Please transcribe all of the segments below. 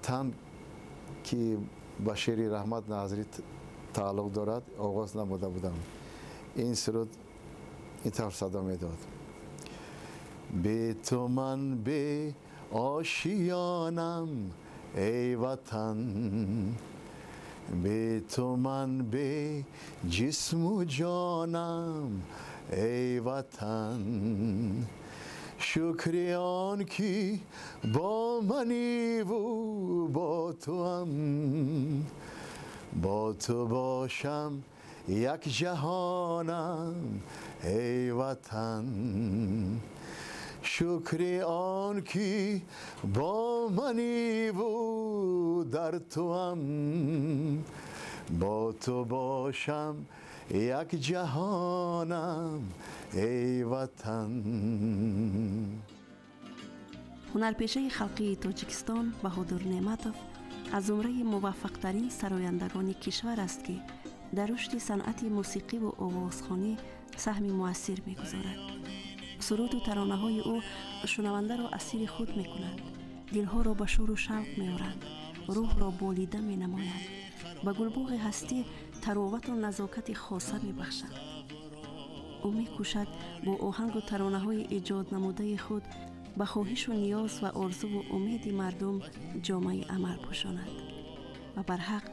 Ватан ки ба шеъри Раҳмат Назарӣ тааллуқ дорад, оғоз намуда будам. Ин суруд ин тавр садо медод: бе ту ман бе ошиёнам эй ватан, бе ту ман бе ҷисму ҷонам эй ватан, шукри он ки бо маниву бо туам, бо ту бошам як ҷаҳонам эй ватан, шукри он ки бо маниву дар туам, бо ту бошам як ҷаҳонам эй ватан. Ҳунарпешаи халқии Тоҷикистон Баҳодур Неъматов аз зумраи муваффақтарин сарояндагони кишвар аст, ки дар рушди санъати мусиқиву овозхонӣ саҳми муассир мегузорад. Суруду таронаҳои ӯ шунавандаро асири худ мекунанд, дилҳоро ба шӯру шавқ меоранд, рӯҳро болида менамоянд, ба гулбоғи ҳастӣ таровату назокати хоса мебахшанд. Ӯ мекӯшад бо оҳангу таронаҳои эҷоднамудаи худ ба хоҳишу ниёз ва орзуву умеди мардум ҷомаи амал пӯшонад ва барҳақ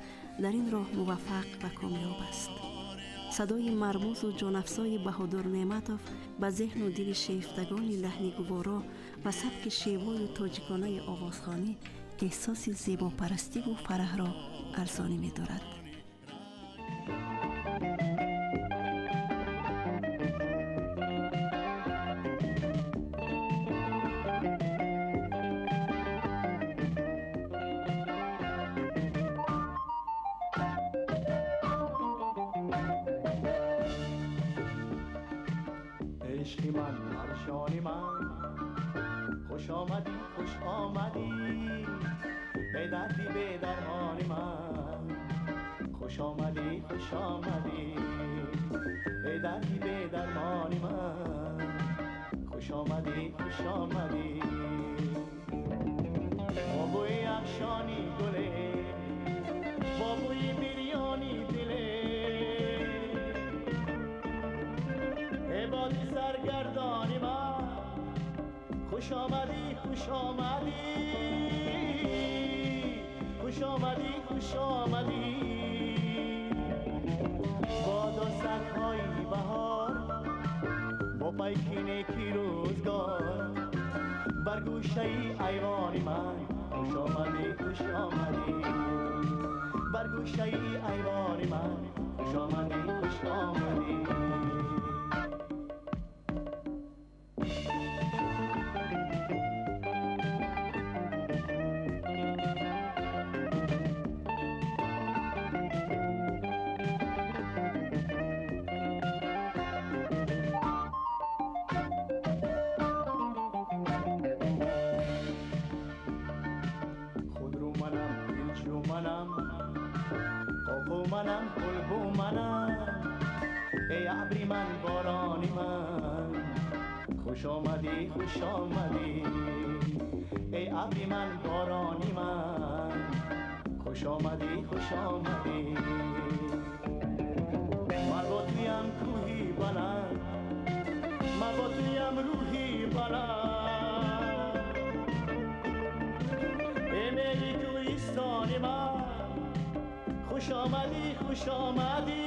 дар ин роҳ муваффақ ва комёб аст. Садои мармузу ҷонафзои Баҳодур Неъматов ба зеҳну дили шефтагони лаҳни гуворо ва сабки шевою тоҷиконаи овозхонӣ эҳсоси зебопарастиву фараҳро арзонӣ медорад. عشقی من پرشانی من، خوش آمدی خوش آمدی، به دردی به درمانی من، خوش آمدی خوش آمدی، به دردی به درمانی من، خوش آمدی خوش آمدی. با بوی افشانی گله، با بوی بریانی دله، بادی سرگردانی من، خوش آمدی خوش آمدی، خوش آمدی خوش آمدی. با دستک بهار، با پیکی نیکی روزگار، بر گوشه ایوانی من، خوش آمدی خوش آمدی، بر گوشه ایوانی من، خوش آمدی خوش آمدی. ای ابری من بارانی من، خوش آمدی خوش آمدی، ای ابری من بارانی من، خوش آمدی خوش آمدی. من با تویم کوهی بلند، من با تویم روحی بلند، ای میلی کوهستانی من، خوش آمدی خوش آمدی،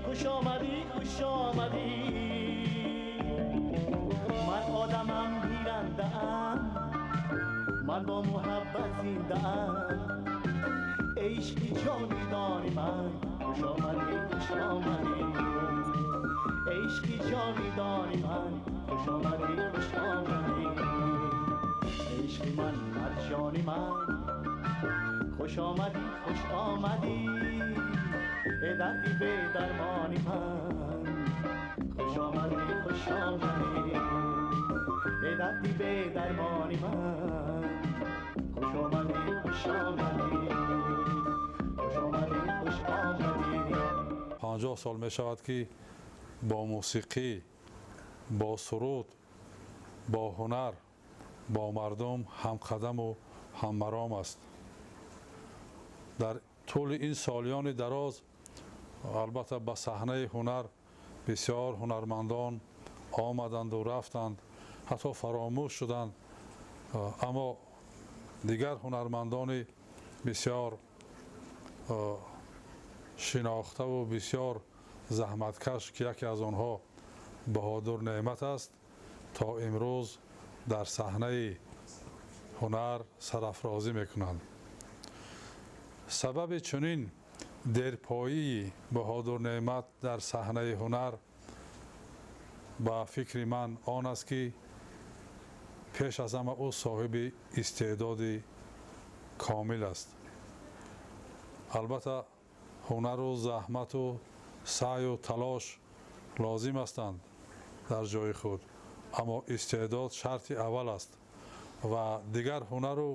خوش آمدی خوش آمدی. من آدمم گیرنده ام، من با محبت زنده ام، عشقی جاویدانی من، خوش آمدی خوش آمدی، عشقی جاویدانی من، خوش آمدی خوش آمدی. عشقی من مرجانی من، خوش آمدی خوش آمدی، ای دردی به درمانی من، خوش آمدی خوش آمدی، ای دردی به درمانی من، خوش آمدی خوش آمدی، خوش آمدی خوش آمدی. 50 сол мешавад ки бо мусиқӣ, бо суруд, бо ҳунар бо мардум ҳамқадаму ҳаммаром аст. Дар тӯли ин солиёни дароз албатта ба саҳнаи ҳунар бисёр ҳунармандон омаданду рафтанд, ҳатто фаромӯш шуданд, аммо дигар ҳунармандони бисёр шинохтаву бисёр заҳматкаш, ки яке аз онҳо Баҳодур Неъмат аст, то имрӯз дар саҳнаи ҳунар сарафрозӣ мекунанд. Сабаби чунин дерпоии Баҳодур Неъмат дар саҳнаи ҳунар ба фикри ман он аст, ки пеш аз ҳама ӯ соҳиби истеъдоди комил аст. Албатта ҳунару заҳмату саъю талош лозим ҳастанд дар ҷои худ, аммо истеъдод шарти аввал аст ва дигар ҳунару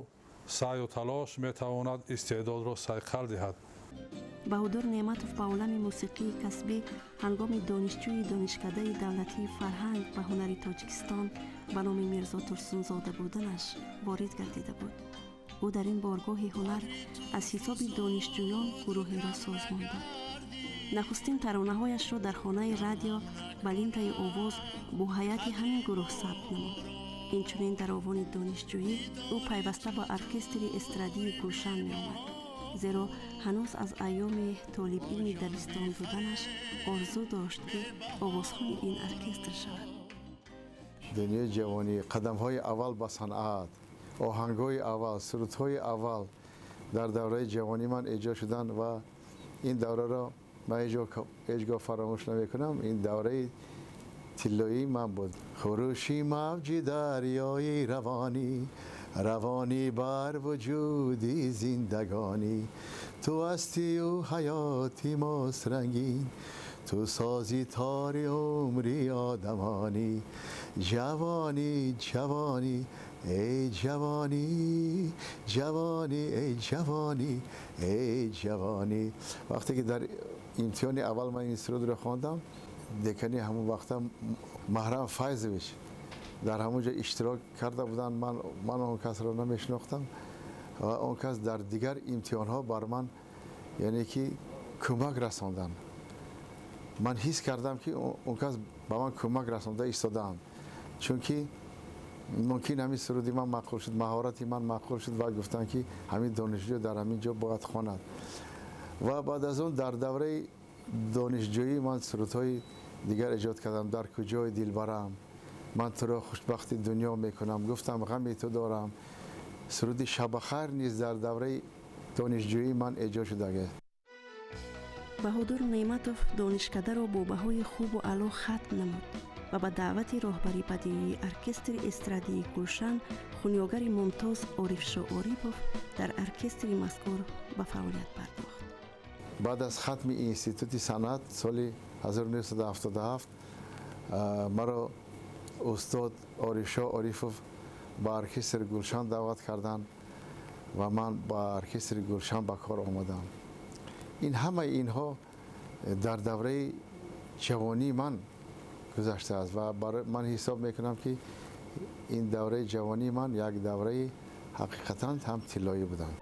саъю талош метавонад истеъдодро сайқал диҳад. Баҳодур Неъматов ба олами мусиқии касбӣ ҳангоми донишҷӯи Донишкадаи давлатии фарҳанг ва ҳунари Тоҷикистон ба номи Мирзо Турсунзода буданаш ворид гардида буд. Ӯ дар ин боргоҳи ҳунар аз ҳисоби донишҷӯён гурӯҳеро созмон дод. Нахустин таронаҳояшро дар хонаи радио ба лентаи овоз бо ҳайати ҳамин гурӯҳ сабт намуд. Инчунин дар овони донишҷӯӣ ӯ пайваста ба оркестри эстрадии Гулшан меомад, зеро ҳанӯз аз айёми толибилми дабистон буданаш орзу дошт, ки овозхони ин оркестр шавад. Дунёи ҷавонӣ, қадамҳои аввал ба санъат, оҳангҳои аввал, сурудҳои аввал дар давраи ҷавонӣ ман эҷод шуданд ва ин давраро ман ҳеҷ гоҳ фаромӯш намекунам. Ин давраи тиллоии ман буд. Хурӯши мавҷи дарёи равонӣ, равонӣ бар вуҷуди зиндагонӣ, ту ҳастию ҳаёти мост рангин, ту сози тори умри одамонӣ. Ҷавонӣ, ҷавонӣ, эй ҷавонӣ, ҷавонӣ, эй ҷавонӣ, эй ҷавонӣ. Вақте ки дар имтиҳони аввал ман ин сурудро хондам, декани ҳамон вақта Маҳрам Файзович дар ҳамон ҷо иштирок карда буданд. Ман он касро намешинохтам ва он кас дар дигар имтиҳонҳо бар ман, яъне ки кӯмак расонданд. Ман ҳис кардам, ки он кас ба ман кӯмак расонда истодаанд, чунки мумкин ҳамин суруди ман маъқул шуд, маҳорати ман маъқул шуд ва гуфтанд, ки ҳамин донишҷӯ дар ҳамин ҷо бояд хонад. Ва баъд аз он дар давраи донишҷӯӣ ман сурудҳои дигар эҷод кардам. Дар куҷои дилбарам, ман туро хушбахти дунё мекунам, гуфтам ғами ту дорам. Суруди Шабахайр низ дар давраи донишҷӯии ман эҷод шудагист. Баҳодур Неъматов донишкадаро бо баҳои хубу аъло хатм намуд ва ба даъвати роҳбари бадиии оркестри эстрадии Гулшан хунёгари мумтоз Орифшо Орипов дар оркестри мазкур ба фаъолият пардохт. Баъд аз хатми институти санъат соли 1977 маро устод Орифшо Орифов ба оркестри Гулшан даъват карданд ва ман ба оркестри Гулшан ба кор омадам. Ин ҳамаи инҳо дар давраи ҷавонии ман гузаштааст ва ман ҳисоб мекунам, ки ин давраи ҷавонии ман як давраи ҳақиқатан ҳам тиллоӣ буданд.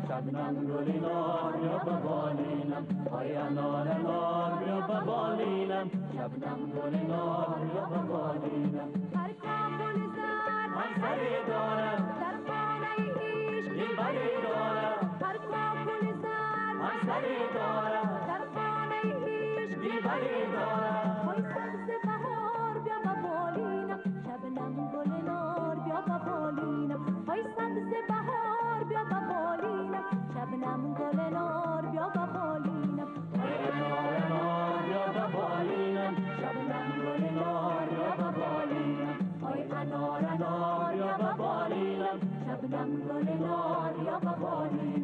شبنم گل نار بیا به بالینم، آی انار انار بیا به بالینم، شبنم گل نار بیا به بالینم. هر گل زرد همسری دارم، در خانه عشق دلبری دارم. هر گل زرد همسری دارم، در خانه عشق دلبری دارم. آی سبز بهار بیا به بالینم، شبنم گل نار بیا به بالینم. آی سبز بهار بیا به بالینم، شبنم گل نار بیا به بالینم. انار انار بیا به بالینم، شبنم گل نار بیا به بالینم. آی انار انار بیا به بالینم، شبنم گل نار بیا به بالینم.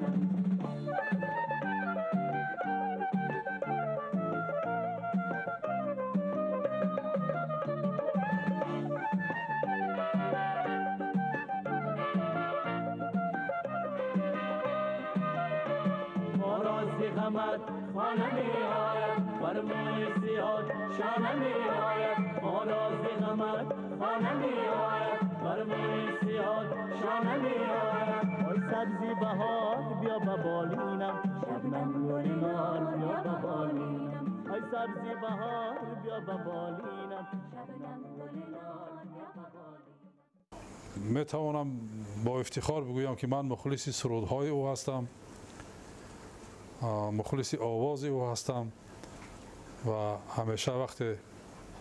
غمت خانه می آید، بر موی سیاه شانه می آید. مارا ز غمت خانه می آید، بر موی سیاه شانه می آید. آی سبزی بهار بیا به بالینم، شبنم گل نار بیا به بالینم. آی سبزی بهار بیا به بالینم، شبنم گل نار بیا به بالینم. میتوانم با افتخار بگویم که من مخلص سرودهای او هستم، مخلص آواز او هستم و همیشه وقت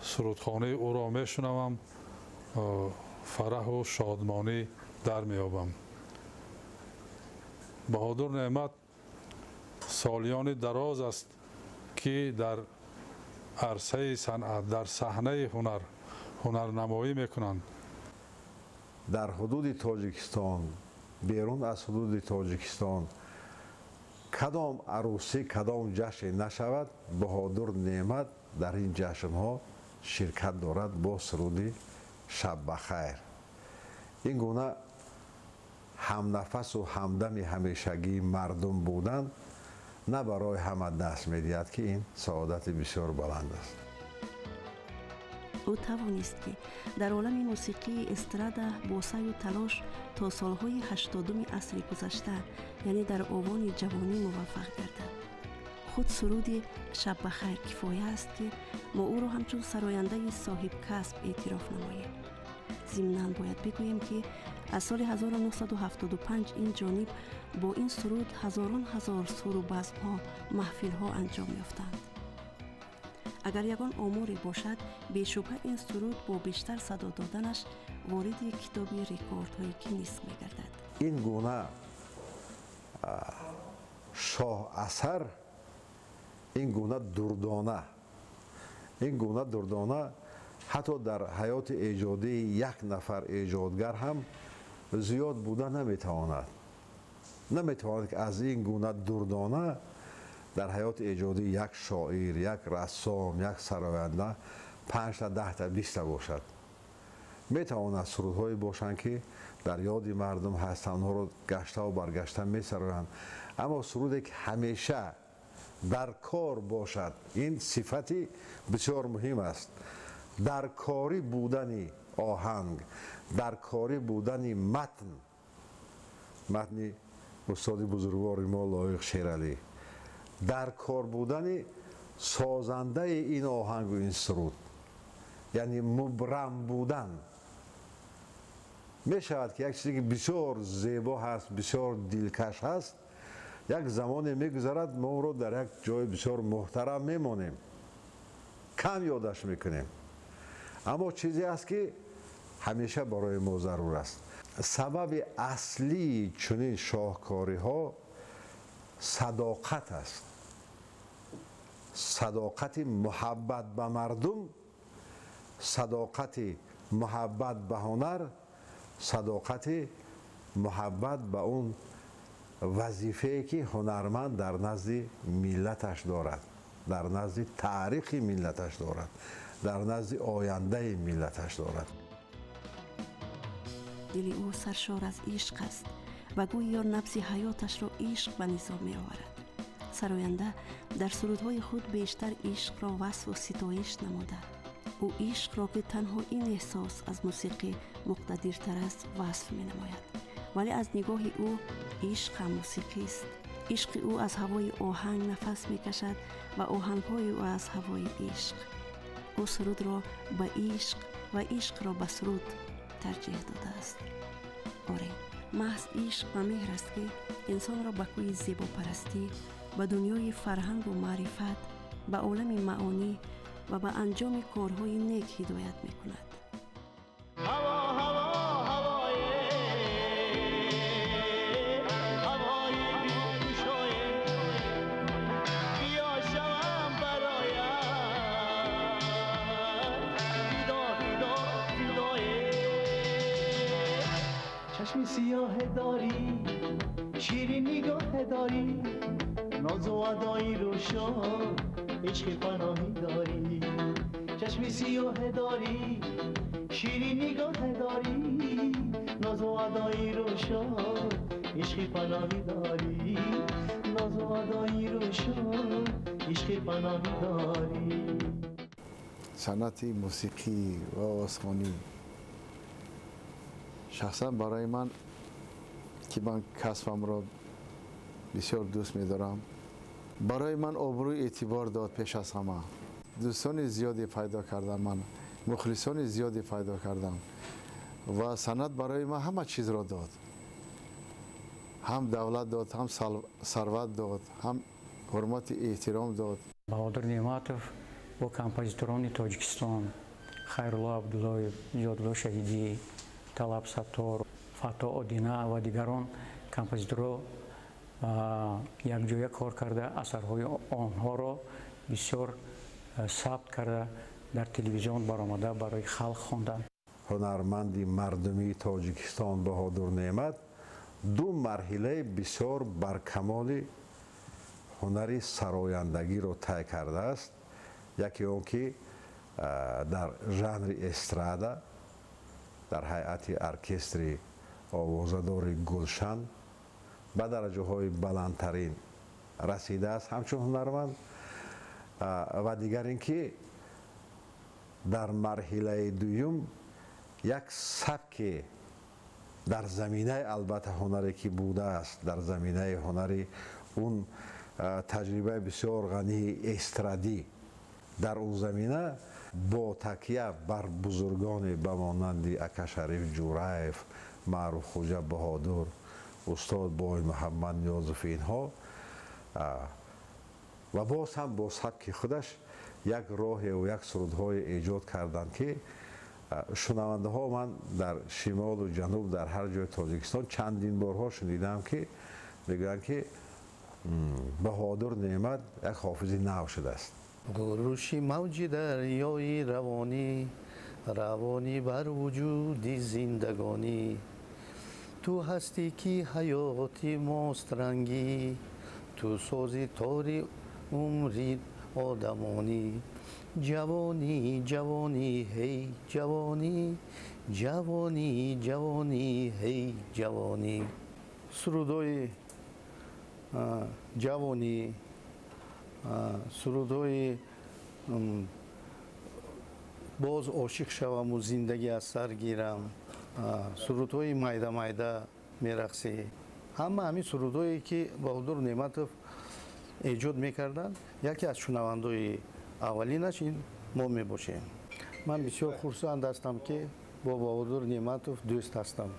سرودخانه او را میشنوم فرح و شادمانی در میابم. بهادر نعمت سالیان دراز است که در عرصه صنعت، در صحنه هنر هنرنمایی میکنند. در حدود تاجیکستان، بیرون از حدود تاجیکستان کدام عروسی، کدام جشن نشود، بهادر نعمت در این جشنها شرکت دارد با سرودی شب بخیر. این گونه همنفس و همدم همیشگی مردم بودن نه برای همه دست میدهد که این سعادت بسیار بلند است. او توانست که در عالم موسیقی استرادا با سعی و تلاش تا سالهای 80 عصر گذشته، یعنی در اوان جوانی، موفق گردد. خود سرود شب بخیر کفایه است که ما او را همچون سراینده صاحب کسب اعتراف نماییم. ضمناً باید بگوییم که از سال 1975 این جانب با این سرود هزاران هزار سور و بزمها، محفلها انجام یافتند. اگر یگان آماری باشد، بیشبه این سرود با بیشتر صدا دادنش وارد کتاب رکوردهای گینس می‌گردد. این گونه شاه اثر، این گونه دردانه، این گونه دردانه حتی در حیات ایجادی یک نفر ایجادگر هم زیاد بوده نمیتواند. نمیتواند که از این گونه دردانه در حیات ایجادی یک شاعر، یک رسام، یک سراینده 5 تا 10 تا 20 تا باشد. میتواند سرودهایی باشند که در یاد مردم هستند، آنها رو گشته و برگشته میسرایند، اما سرودی که همیشه در کار باشد، این صفتی بسیار مهم است. در کاری بودن آهنگ، در کاری بودن متن، متن استاد بزرگوار ما لایق شیرعلی، در کار بودن سازنده این آهنگ و این سرود، یعنی مبرم بودن. می شود که یک چیزی که بسیار زیبا هست، بسیار دلکش هست، یک زمان میگذرد ما رو در یک جای بسیار محترم میمانیم، کم یادش میکنیم، اما چیزی است که همیشه برای ما ضرور است. سبب اصلی چنین شاهکاری ها صداقت است، صداقت محبت به مردم، صداقت محبت به هنر، صداقت محبت به اون وظیفه‌ای که هنرمند در نزد ملتش دارد، در نزد تاریخ ملتش دارد، در نزد آینده ملتش دارد. دل او سرشار از عشق است و گویا نبض حیاتش را عشق به نظام می آورد. سراینده در سرودهای خود بیشتر عشق را وصف و ستایش نموده. او عشق را که تنها این احساس از موسیقی مقتدرتر است وصف می نماید. ولی از نگاه او عشق هم موسیقی است. عشق او از هوای آهنگ نفس می کشد و آهنگهای او از هوای عشق. او سرود را به عشق و عشق را به سرود ترجیح داده است. آره، محض عشق و مهر است که انسان را به کوی زیباپرستی، به دنیای فرهنگ و معرفت، به عالم معانی و به انجام کارهای نیک هدایت میکند. چشم سیاه داری، شیرین نگاه داری، ناز و ادایی روشن، عشق پناهی داری. چشم سیاه داری، شیرین نگاه داری، ناز و ادایی روشن، عشق پناهی داری. ناز و ادایی روشن، шон ишқи паноҳӣ дорӣ. Санъати мусиқӣ ва овозхонӣ шахсан барои ман, ки ман касбамро бисёр дӯст медорам, барои ман обрӯи эътибор дод. Пеш аз ҳама дӯстони зиёде пайдо кардам, ман мухлисони зиёде пайдо кардам ва санъат барои ман ҳама чизро дод. Ҳам давлат дод, ҳам сарват дод, ҳам ҳурмати эҳтиром дод. Баҳодур Неъматов бо композиторони Тоҷикистон Хайрулло Абдуллоев, Зиёдулло Шаҳидӣ, Талаб Саттор, Фатто Одина ва дигарон композиторро якҷоя кор карда, асарҳои онҳоро бисёр сабт карда, дар телевизион баромада барои халқ хонданд. Ҳунарманди мардумии Тоҷикистон Баҳодур Неъмат ду марҳилаи бисёр баркамоли ҳунари сарояндагиро тай кардааст. Яке он ки дар жанри эстрада дар ҳайати оркестри овозадори Гулшан ба дараҷаҳои баландтарин расидааст ҳамчун ҳунарманд, ва дигар ин ки дар марҳилаи дуюм як сабке дар заминаи албатта ҳунаре ки будааст, дар заминаи ҳунари он таҷрибаи бисёр ғании эстрадӣ, дар он замина бо такя бар бузургоне ба монанди ака Шариф Ҷураев, Маъруфхуҷа Баҳодур, устод Бой Муҳаммад Ниёзов, инҳо ва боз ҳам бо сабки худаш як роҳеву як сурудҳое эҷод карданд, ки шунавандаҳо ман дар шимолу ҷануб, дар ҳар ҷои Тоҷикистон чандин борҳо шунидам, ки мегӯянд, ки Баҳодур Неъмат як ҳофизи нав шудааст. Гуруши мавҷи дарёи равонӣ, равонӣ бар вуҷуди зиндагонӣ, ту ҳастӣ ки ҳаёти мост рангӣ, ту сози тори умри одамонӣ. Ҷавонӣ, ҷавонӣ, ҳей ҷавонӣ, ҷавонӣ, ҷавонӣ, ҳей ҷавонӣ. Сурудҳои ҷавонӣ, сурудҳои боз ошиқ шаваму зиндагӣ аз сар гирам, сурудҳои майда майда мерақсӣ, ҳама ҳамин сурудҳое ки Баҳодур Неъматов эҷод мекарданд, яке аз шунавандаҳои аввалинаш ин мо мебошем. Ман бисёр хурсанд ҳастам, ки бо Баҳодур Неъматов дӯст ҳастам.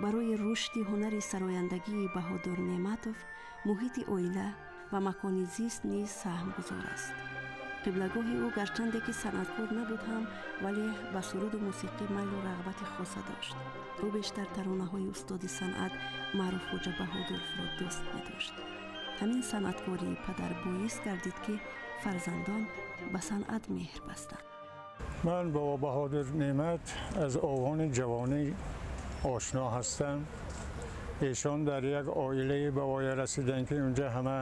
Барои рушди ҳунари сарояндагии Баҳодур Неъматов муҳити оила ва макони зист низ саҳмгузор аст. Қиблагоҳи ӯ гарчанде ки санъаткор набуд ҳам, вале ба суруду мусиқӣ майлу рағбати хоса дошт. Ӯ бештар таронаҳои устоди санъат Маъруфхуҷа Баҳодуровро дӯст медошт. Ҳамин санъаткории падар боис гардид, ки фарзандон ба санъат меҳр бастанд. Ман бо Баҳодур Неъмат аз овони ҷавонӣ ошно ҳастам. Эшон дар як оилае ба воя расиданд, ки унҷа ҳама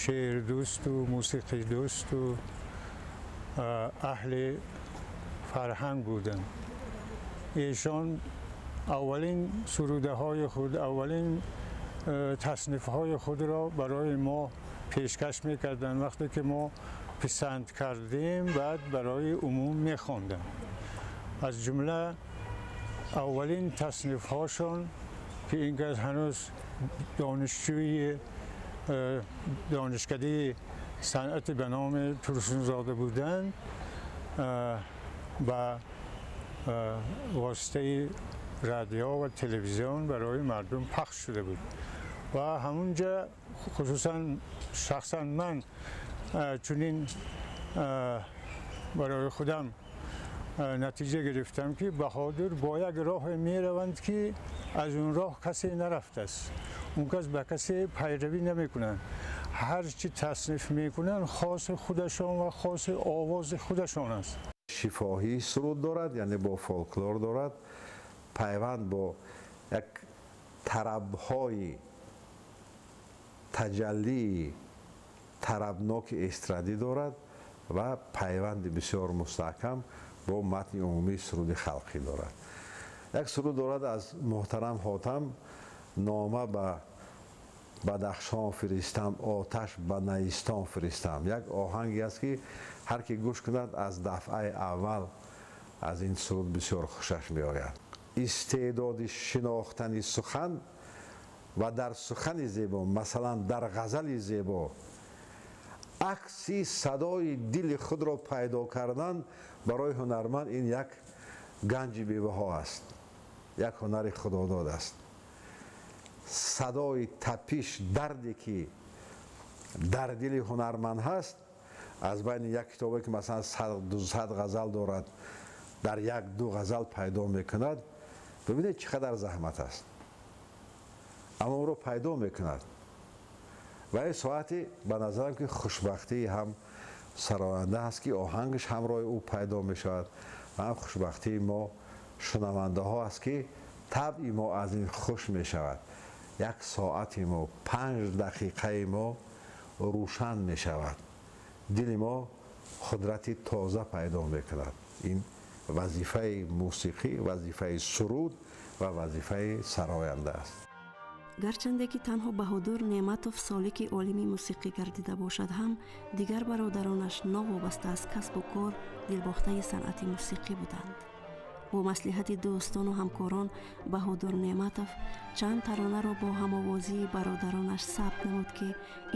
шеърдӯсту мусиқидӯсту аҳли фарҳанг буданд. Эшон аввалин сурудаҳои худ, аввалин таснифҳои худро барои мо пешкаш мекарданд. Вақте ки мо писанд кардем, баъд барои умум мехонданд. Аз ҷумла аввалин таснифҳошон, ки ин кас ҳанӯз донишҷӯи донишкадаи санъати ба номи Турсунзода буданд, ба воситаи радио ва телевизион барои мардум пахш шуда буд ва ҳамунҷа хусусан шахсан ман чунин барои худам натиҷа гирифтам, ки Баҳодур бо як роҳе мераванд, ки аз он роҳ касе нарафтааст, он кас ба касе пайравӣ намекунанд. Ҳар чӣ тасниф мекунанд, хоси худашон ва хоси овози худашон аст. Шифоҳӣ суруд дорад, яъне бо фолклор дорад, пайванд бо як тарабҳои таҷаллии тарабноки эстрадӣ дорад ва пайванди бисёр мустаҳкам бо матни умумии суруди халқӣ дорад. Як суруд дорад аз муҳтарам Ҳотам, нома ба Бадахшон фиристам, оташ ба Найистон фиристам. Як оҳанге аст, ки ҳар ки гӯш кунад, аз дафъаи аввал аз ин суруд бисёр хушаш меояд. Истеъдоди шинохтани сухан ва дар сухани зебо, масалан, дар ғазали зебо акси садои дили худро пайдо кардан барои ҳунарманд ин як ганҷи бебаҳо аст, як ҳунари худодод аст. Садои тапиш, дарде ки дар дили ҳунарманд ҳаст, аз байни як китобе ки масалан 100-200 ғазал дорад, дар як-ду ғазал пайдо мекунад. Бибинед, чӣ қадар заҳмат аст, аммо ӯро пайдо мекунад. Ва ин соати ба назарам ки хушбахтии ҳам сароянда ҳаст, ки оҳангаш ҳамроҳи ӯ пайдо мешавад, ва ҳам хушбахтии мо шунавандаҳо аст, ки табъи мо аз ин хуш мешавад. Як соати мо, 5 дақиқаи мо рӯшан мешавад, дили мо қудрати тоза пайдо мекунад. Ин вазифаи мусиқӣ, вазифаи суруд ва вазифаи сароянда аст. Гарчанде ки танҳо Баҳодур Неъматов солики олими мусиқӣ гардида бошад ҳам, дигар бародаронаш новобаста аз касбу кор дилбохтаи санъати мусиқӣ буданд. Бо маслиҳати дӯстону ҳамкорон Баҳодур Неъматов чанд таронаро бо ҳамовозии бародаронаш сабт намуд, ки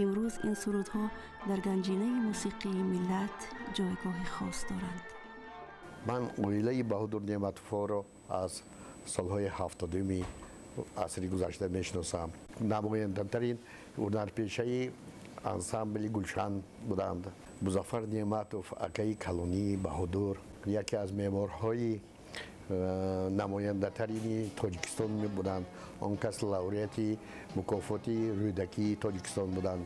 имрӯз ин сурудҳо дар ганҷинаи мусиқии миллат ҷойгоҳи хос доранд. Ман оилаи Баҳодур Неъматовҳоро аз солҳои 70-уми асри гузашта мешиносам. Намояндатарин ҳунарпешаи ансамбли Гулшан буданд. Музаффар Неъматов, акаи калонии Баҳодур, яке аз меъморҳои намояндатарини Тоҷикистон буданд. Он кас лауреати мукофоти Рӯдакии Тоҷикистон буданд.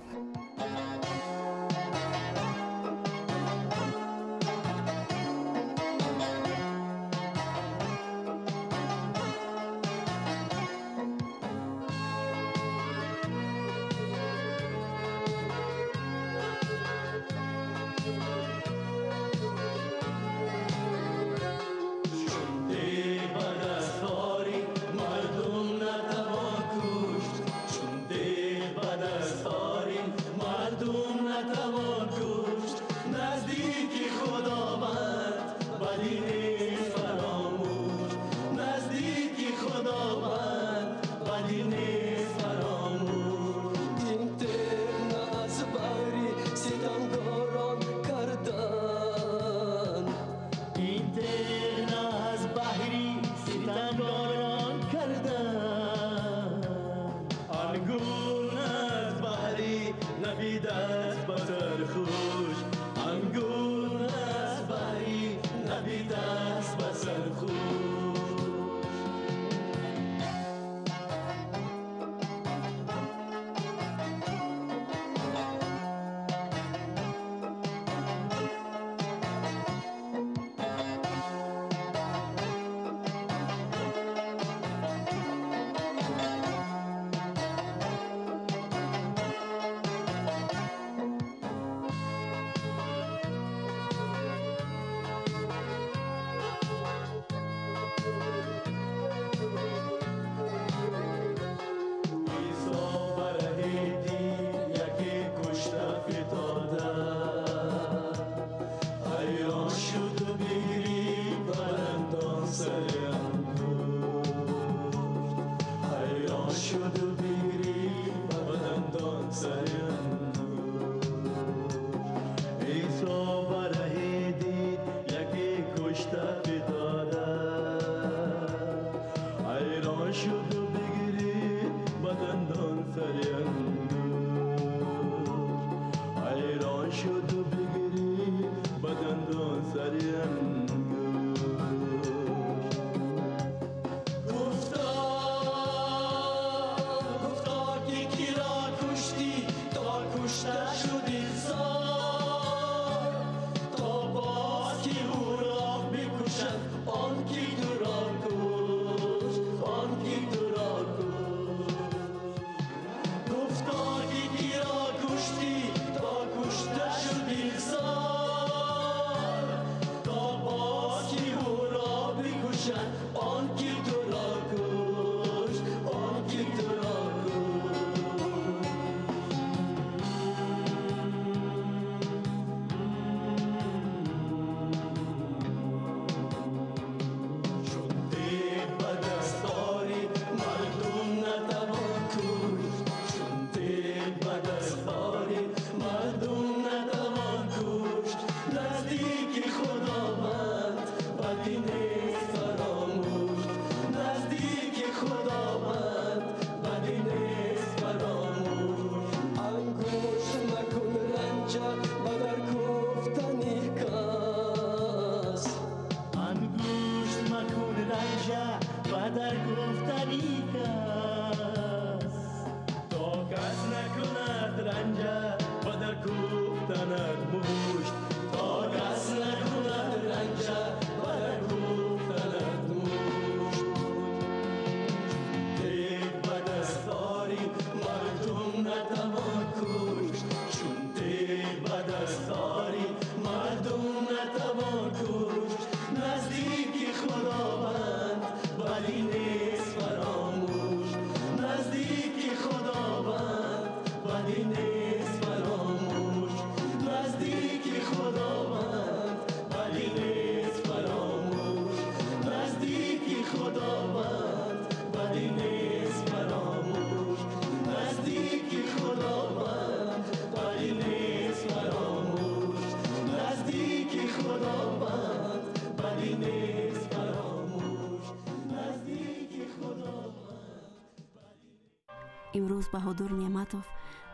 Имрӯз Баҳодур Неъматов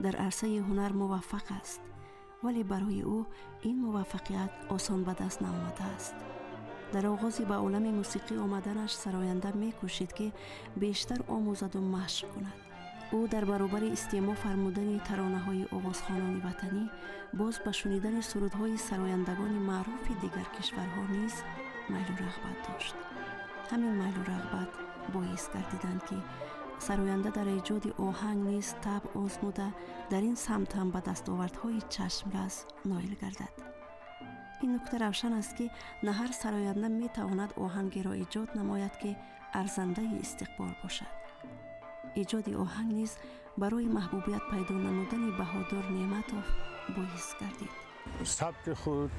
дар арсаи ҳунар муваффақ аст, вале барои ӯ ин муваффақият осон ба даст наомадааст. Дар оғози ба олами мусиқӣ омаданаш сароянда мекӯшид, ки бештар омӯзаду машқ кунад. Ӯ дар баробари истеъмол фармудани таронаҳои овозхонони ватанӣ боз ба шунидани сурудҳои сарояндагони маъруфи дигар кишварҳо низ майлу рағбат дошт. Ҳамин майлу рағбат боис гардиданд, ки сароянда дар эҷоди оҳанг низ табъ озмуда, дар ин самт ҳам ба дастовардҳои чашмрас ноил гардад. Ин нукта равшан аст, ки на ҳар сароянда метавонад оҳангеро эҷод намояд, ки арзандаи истиқбол бошад. Эҷоди оҳанг низ барои маҳбубият пайдо намудани Баҳодур Неъматов боис гардид. Сабки худ,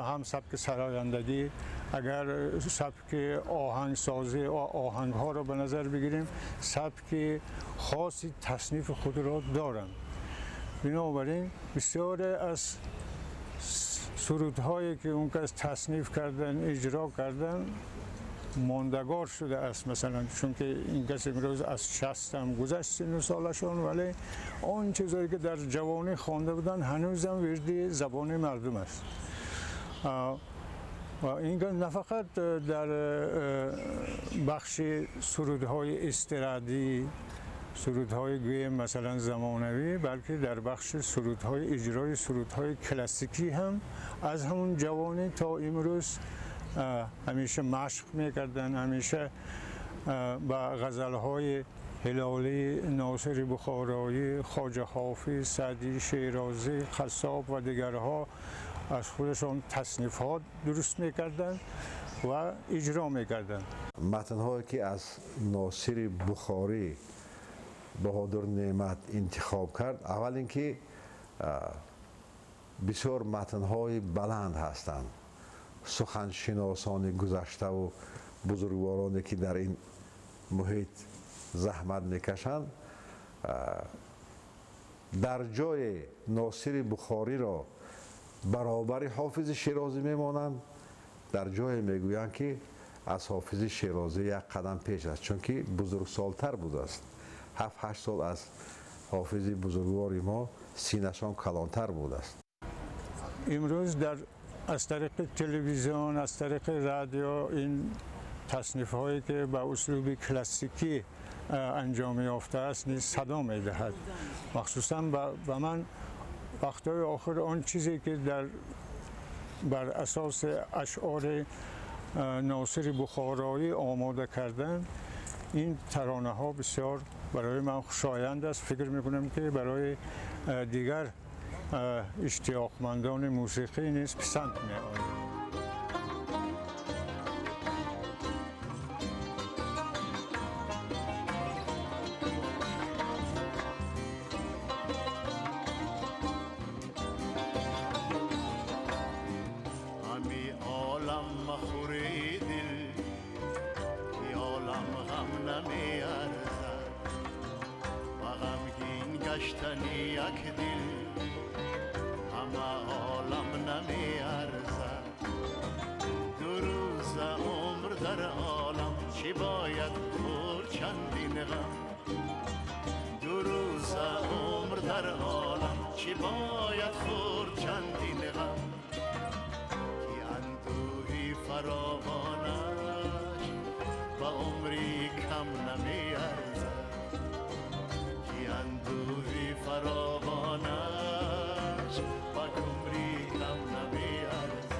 ҳам сабки сарояндагӣ, агар сабки оҳангсозӣ, оҳангҳоро ба назар бигирем, сабки хоси таснифи худро доранд. Бинобар ин бисёре аз сурудҳое ки он кас тасниф кардан, иҷро кардан, мондагор шудааст. Масалан, чунки ин кас имрӯз аз 60 ҳам гузашт сину солашон, вале он чизҳое ки дар ҷавонӣ хонда буданд, ҳанӯзам вирди забони мардум аст. Ва ин на фақат дар бахши сурудҳои эстрадӣ, сурудҳои гӯем масалан замонавӣ, балки дар бахши сурудҳои иҷрои сурудҳои классикӣ ҳам аз ҳамон ҷавонӣ то имрӯз ҳамеша машқ мекарданд, ҳамеша ба ғазалҳои Ҳилолӣ, Носири Бухороӣ, Хоҷа Ҳофиз, Саъдӣ Шерозӣ, Қассоб ва дигарҳо аз худашон таснифҳо дуруст мекарданд ва иҷро мекарданд. Матнҳое ки аз Носири Бухорӣ Баҳодур Неъмат интихоб кард, аввал ин ки бисёр матнҳои баланд ҳастанд. Суханшиносони гузаштаву бузургвороне ки дар ин муҳит заҳмат мекашанд, дар ҷои Носири Бухориро баробари Ҳофизи Шерозӣ мемонанд, дар ҷое мегӯянд, ки аз Ҳофизи Шерозӣ як қадам пеш аст, чунки бузургсолтар будааст. 7-8 сол аз ҳофизи бузургвори мо синашон калонтар будааст. Имрӯз дар аз тариқи телевизион, аз тариқи радио ин таснифҳое ки ба услуби классикӣ анҷом ёфтааст низ садо медиҳад. Махсусан ба ман вақтҳои охир он чизе ки бар асоси ашъори Носири Бухороӣ омода карданд, ин таронаҳо бисёр барои ман хушоянд аст. Фикр мекунам, ки барои дигар иштиёқмандони мусиқӣ низ писанд меояд. Ҳами олам махӯри дил, ки олам ғам намеарзад, ба ғамгин гаштани як дил ҳама олам намеарзад. Ду рӯза умр дар олам чӣ бояд хӯрд чандин ғам, ду рӯза умр дар олам чӣ бояд хӯрд чандин ғам, ки андӯҳи фаровонаш ба умри кам намеарзад, ки андӯҳи фаровонаш ба умри кам намеарзад.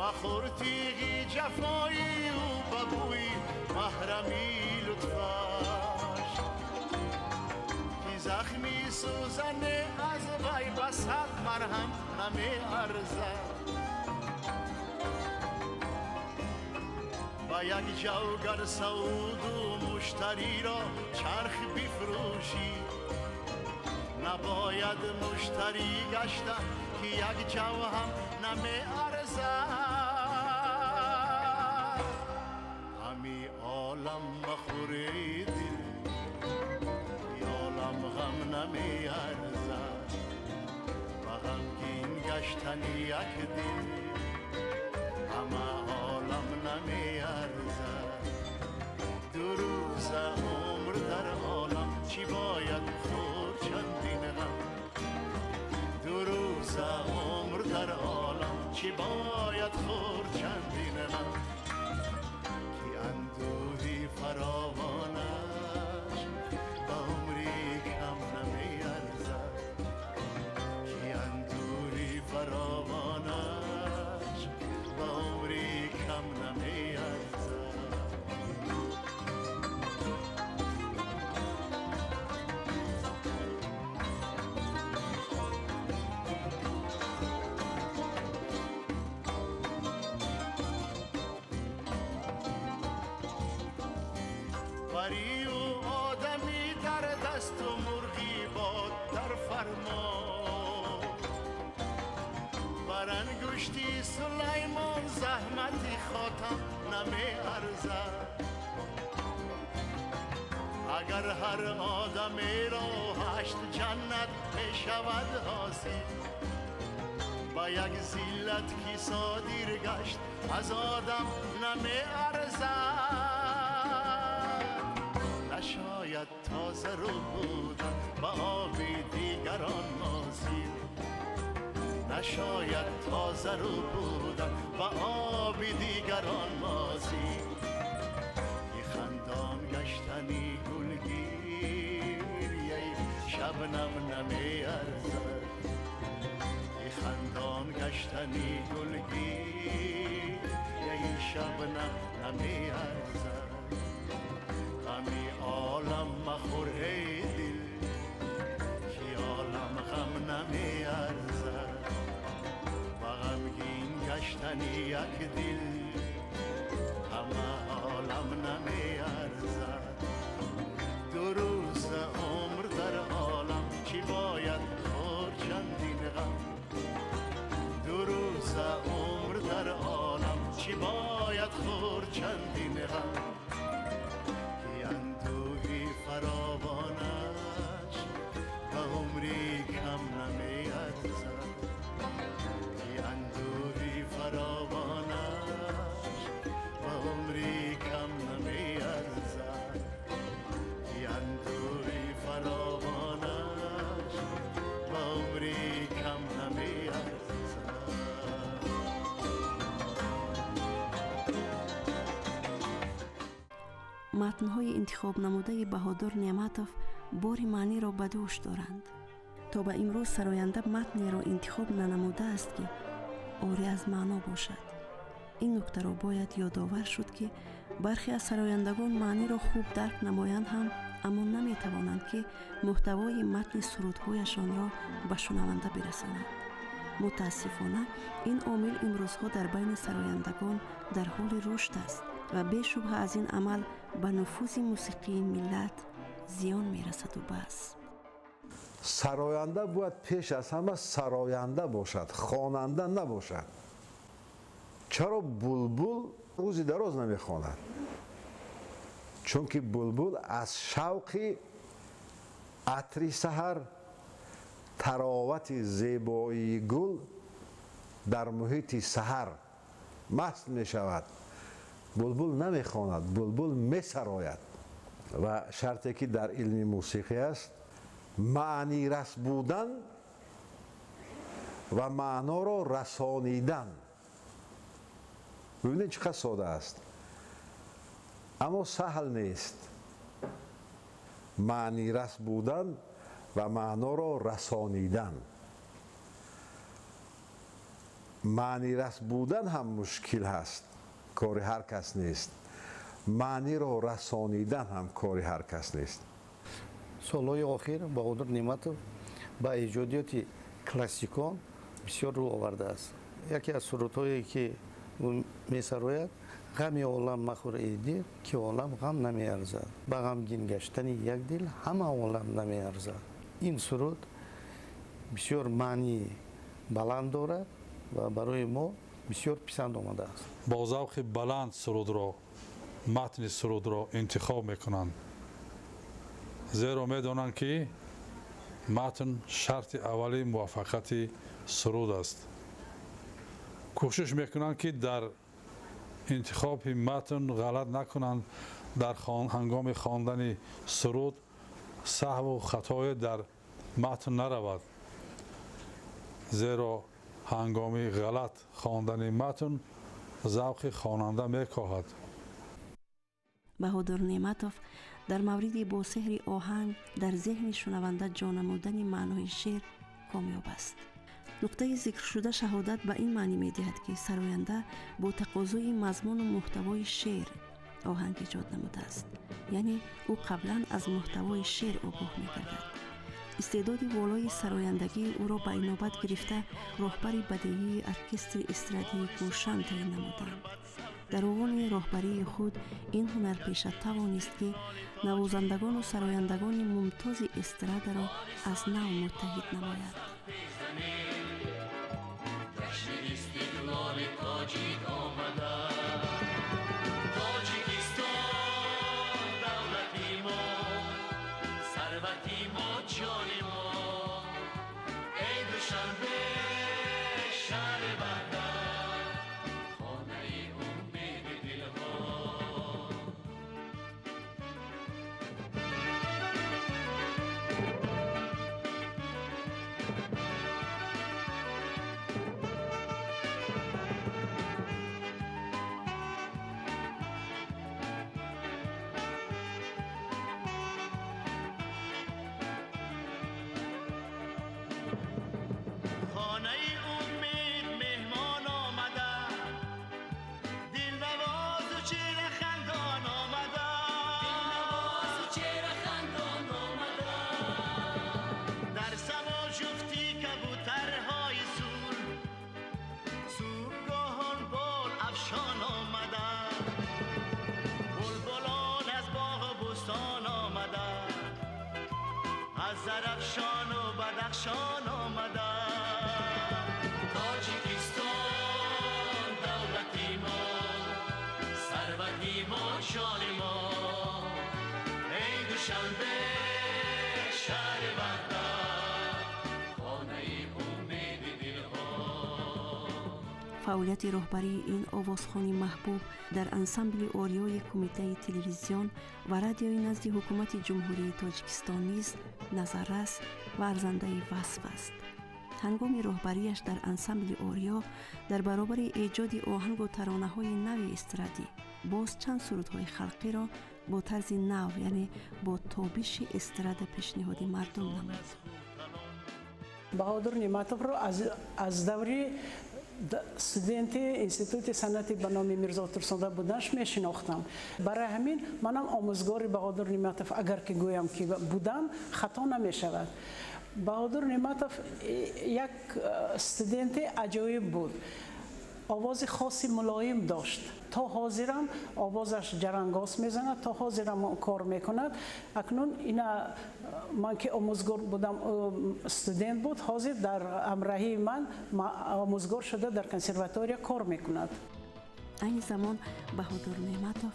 مخور تیغی جفایی و ببوی محرمی لطفش، که زخمی سوزن از وی بسد مرهم نمی ارزد. با یک جوگر سعود و مشتری را چرخ بفروشی، نباید مشتری گشته که یک جو هم نمی ارزد. همی عالم مخوری دل، نمیارزد با غمگین گشتن یک دل همه عالم نمیارزد دو روز عمر در عالم چی باید خورد چندین غم دو روز عمر در عالم چی باید خورد چندین غم کی اندوهی فراوانش با عمری کم نمیارزد کی اندوهی فراوانش با عمری کم نمیارزد. پری و آدمی در دست و مرغی باد در فرمان بر انگشتی سلیمان زحمت خاتم نمی ارزد اگر هر آدمی را 8 جنت می شود حاصل با یک ذلت کی صادر گشت از آدم نمی ارزد نشاید تازه رو بودن با آب دیگران مازی نشاید تازه رو بودن با آب دیگران مازی خندان گشتنی گلگیر شبنم نمی ارزد خندان گشتنی گلگیر شبنم نمی ارزد غمی عالم مخور ای دل که عالم غم نمی ارزد با غمگین گشتنی یک دل همه عالم نمی ارزد دو روز عمر در عالم چی باید خورد چندین غم دو روز عمر در عالم چی باید خورد چندین غم اندوهی فراوانش به عمری کم نمی ارزد اندوهی فراوانش به عمری کم نمی ارزد اندوهی فراوانش به عمری کم نمی ارزد. Матнҳои интихобнамудаи Баҳодур Неъматов бори маъниро ба дӯш доранд. То ба имрӯз сароянда матнеро интихоб нанамудааст, ки орӣ аз маъно бошад. Ин нуктаро бояд ёдовар шуд, ки бархе аз сарояндагон маъниро хуб дарк намоянд ҳам, аммо наметавонанд, ки муҳтавои матни сурудҳояшонро ба шунаванда бирасонанд. Мутаассифона, ин омил имрӯзҳо дар байни сарояндагон дар ҳоли рушд аст ва бешубҳа аз ин амал ба нуфузи мусиқии миллат зиён мерасаду бас. Сароянда бояд пеш аз ҳама сароянда бошад, хонанда набошад. Чаро булбул рӯзи дароз намехонад? Чунки булбул аз шавқи атри саҳар, таровати зебоии гул дар муҳити саҳар маст мешавад. Булбул намехонад, булбул месарояд. Ва шарте ки дар илми мусиқӣ аст, маънирас будан ва маъноро расонидан. Бибинед чӣ қадр сода аст, аммо саҳл нест. Маънирас будан ва маъноро расонидан. Маънирас будан ҳам мушкил ҳаст, кори ҳар кас нест. Маъниро расонидан ҳам кори ҳар кас нест. Солҳои охир Баҳодур Неъматов ба эҷодиёти классикон бисёр рӯ овардааст. Яке аз сурудҳое ки ӯ месарояд: ғами олам махӯр эй дил, ки олам ғам намеарзад, ба ғамгин гаштани як дил ҳама олам намеарзад. Ин суруд бисёр маънии баланд дорад ва барои мо бисёр писанд омадааст. Бо завқи баланд сурудро, матни сурудро интихоб мекунанд, зеро медонанд, ки Матн шарти аввали муваффақияти суруд аст. Кӯшиш мекунанд, ки дар интихоби матн ғалат накунанд, дар ҳангоми хондани суруд саҳву хатое дар матн наравад, зеро ҳангоми ғалат хондани матн завқи хонанда мекоҳад. Баҳодур Неъматов дар мавриди бо сеҳри оҳанг дар зеҳни шунаванда ҷо намудани маънои шеър комёб аст. Нуқтаи зикршуда шаҳодат ба ин маънӣ медиҳад, ки сароянда бо тақозои мазмуну муҳтавои шеър оҳанг эҷод намудааст, яъне ӯ қаблан аз муҳтавои шеър огоҳ мегардад. Истеъдоди волои сарояндагии ӯро ба инобат гирифта, роҳбари бадеии оркестри эстрадии Гулшан таъин намуданд. Дар овони роҳбарии худ ин ҳунарпеша тавонист, ки навозандагону сарояндагони мумтози эстрадаро аз нав муттаҳид намояд. Зарафшону Бадахшон омада, Тоҷикистон давлати мо, сарвати мо, ҷони мо. Эй Душанбе, шаҳри ваҳдат, хонаи умеди дилҳо. Фаъолияти роҳбарии ин овозхони маҳбуб дар ансамбли Ориёи Кумитаи телевизион ва радиои назди Ҳукумати Ҷумҳурии Тоҷикистон низ назаррас ва арзандаи васф аст. Ҳангоми роҳбарияш дар ансамбли Ориё дар баробари эҷоди оҳангу таронаҳои нави эстрадӣ боз чанд сурудҳои халқиро бо тарзи нав, яъне бо тобиши эстрада пешниҳоди мардум намуд. Баҳодур Неъматовро аз даври студенти институти санъати ба номи Мирзо Турсунзода буданаш мешинохтам. Барои ҳамин манам омӯзгори Баҳодур Неъматов, агар ки гӯям ки будам, хато намешавад. Баҳодур Неъматов як студенти аҷоиб буд. Овози хоси мулоим дошт. То ҳозирам овозаш ҷарангос мезанад, то ҳозирам кор мекунад. Акнун ина ман ки омӯзгор будам, студент буд, ҳозир дар ҳамроҳии ман омӯзгор шуда дар консерватория кор мекунад. Айни замон Баҳодур Неъматов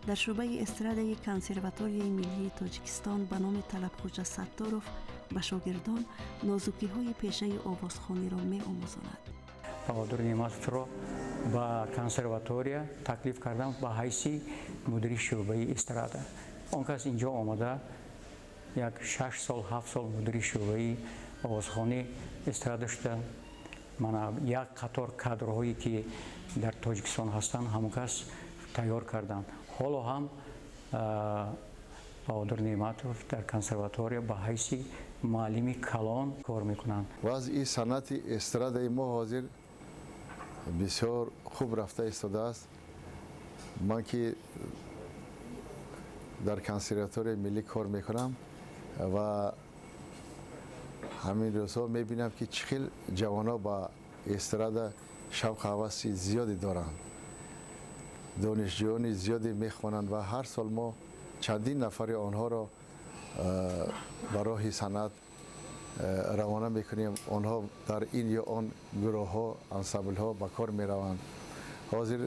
дар шӯъбаи эстрадаи Консерваторияи миллии Тоҷикистон ба номи Талабхӯҷа Сатторов ба шогирдон нозукиҳои пешаи овозхониро меомӯзонад. Баҳодур Неъматовро ба консерватория таклиф кардам ба ҳайси мудири шӯъбаи эстрада. Он кас инҷо омада як 6 сол, 7 сол мудири шӯъбаи овозхонии эстрада шуда, мана як қатор кадрҳое ки дар Тоҷикистон ҳастанд, ҳамон кас тайёр карданд. Ҳоло ҳам Баҳодур Неъматов дар консерватория ба ҳайси муаллими калон кор мекунанд. Вазъи санъати эстрадаи мо ҳозир бисёр хуб рафта истодааст. Ман ки дар Консерваторияи миллӣ кор мекунам ва ҳамин рӯзҳо мебинам, ки чӣ хел ҷавонҳо ба эстрада шавқу ҳаваси зиёде доранд. Донишҷӯёни зиёде мехонанд ва ҳар сол мо чандин нафари онҳоро ба роҳи санъат равона мекунем. Онҳо дар ин ё он гурӯҳҳо, ансамблҳо ба кор мераванд. Ҳозир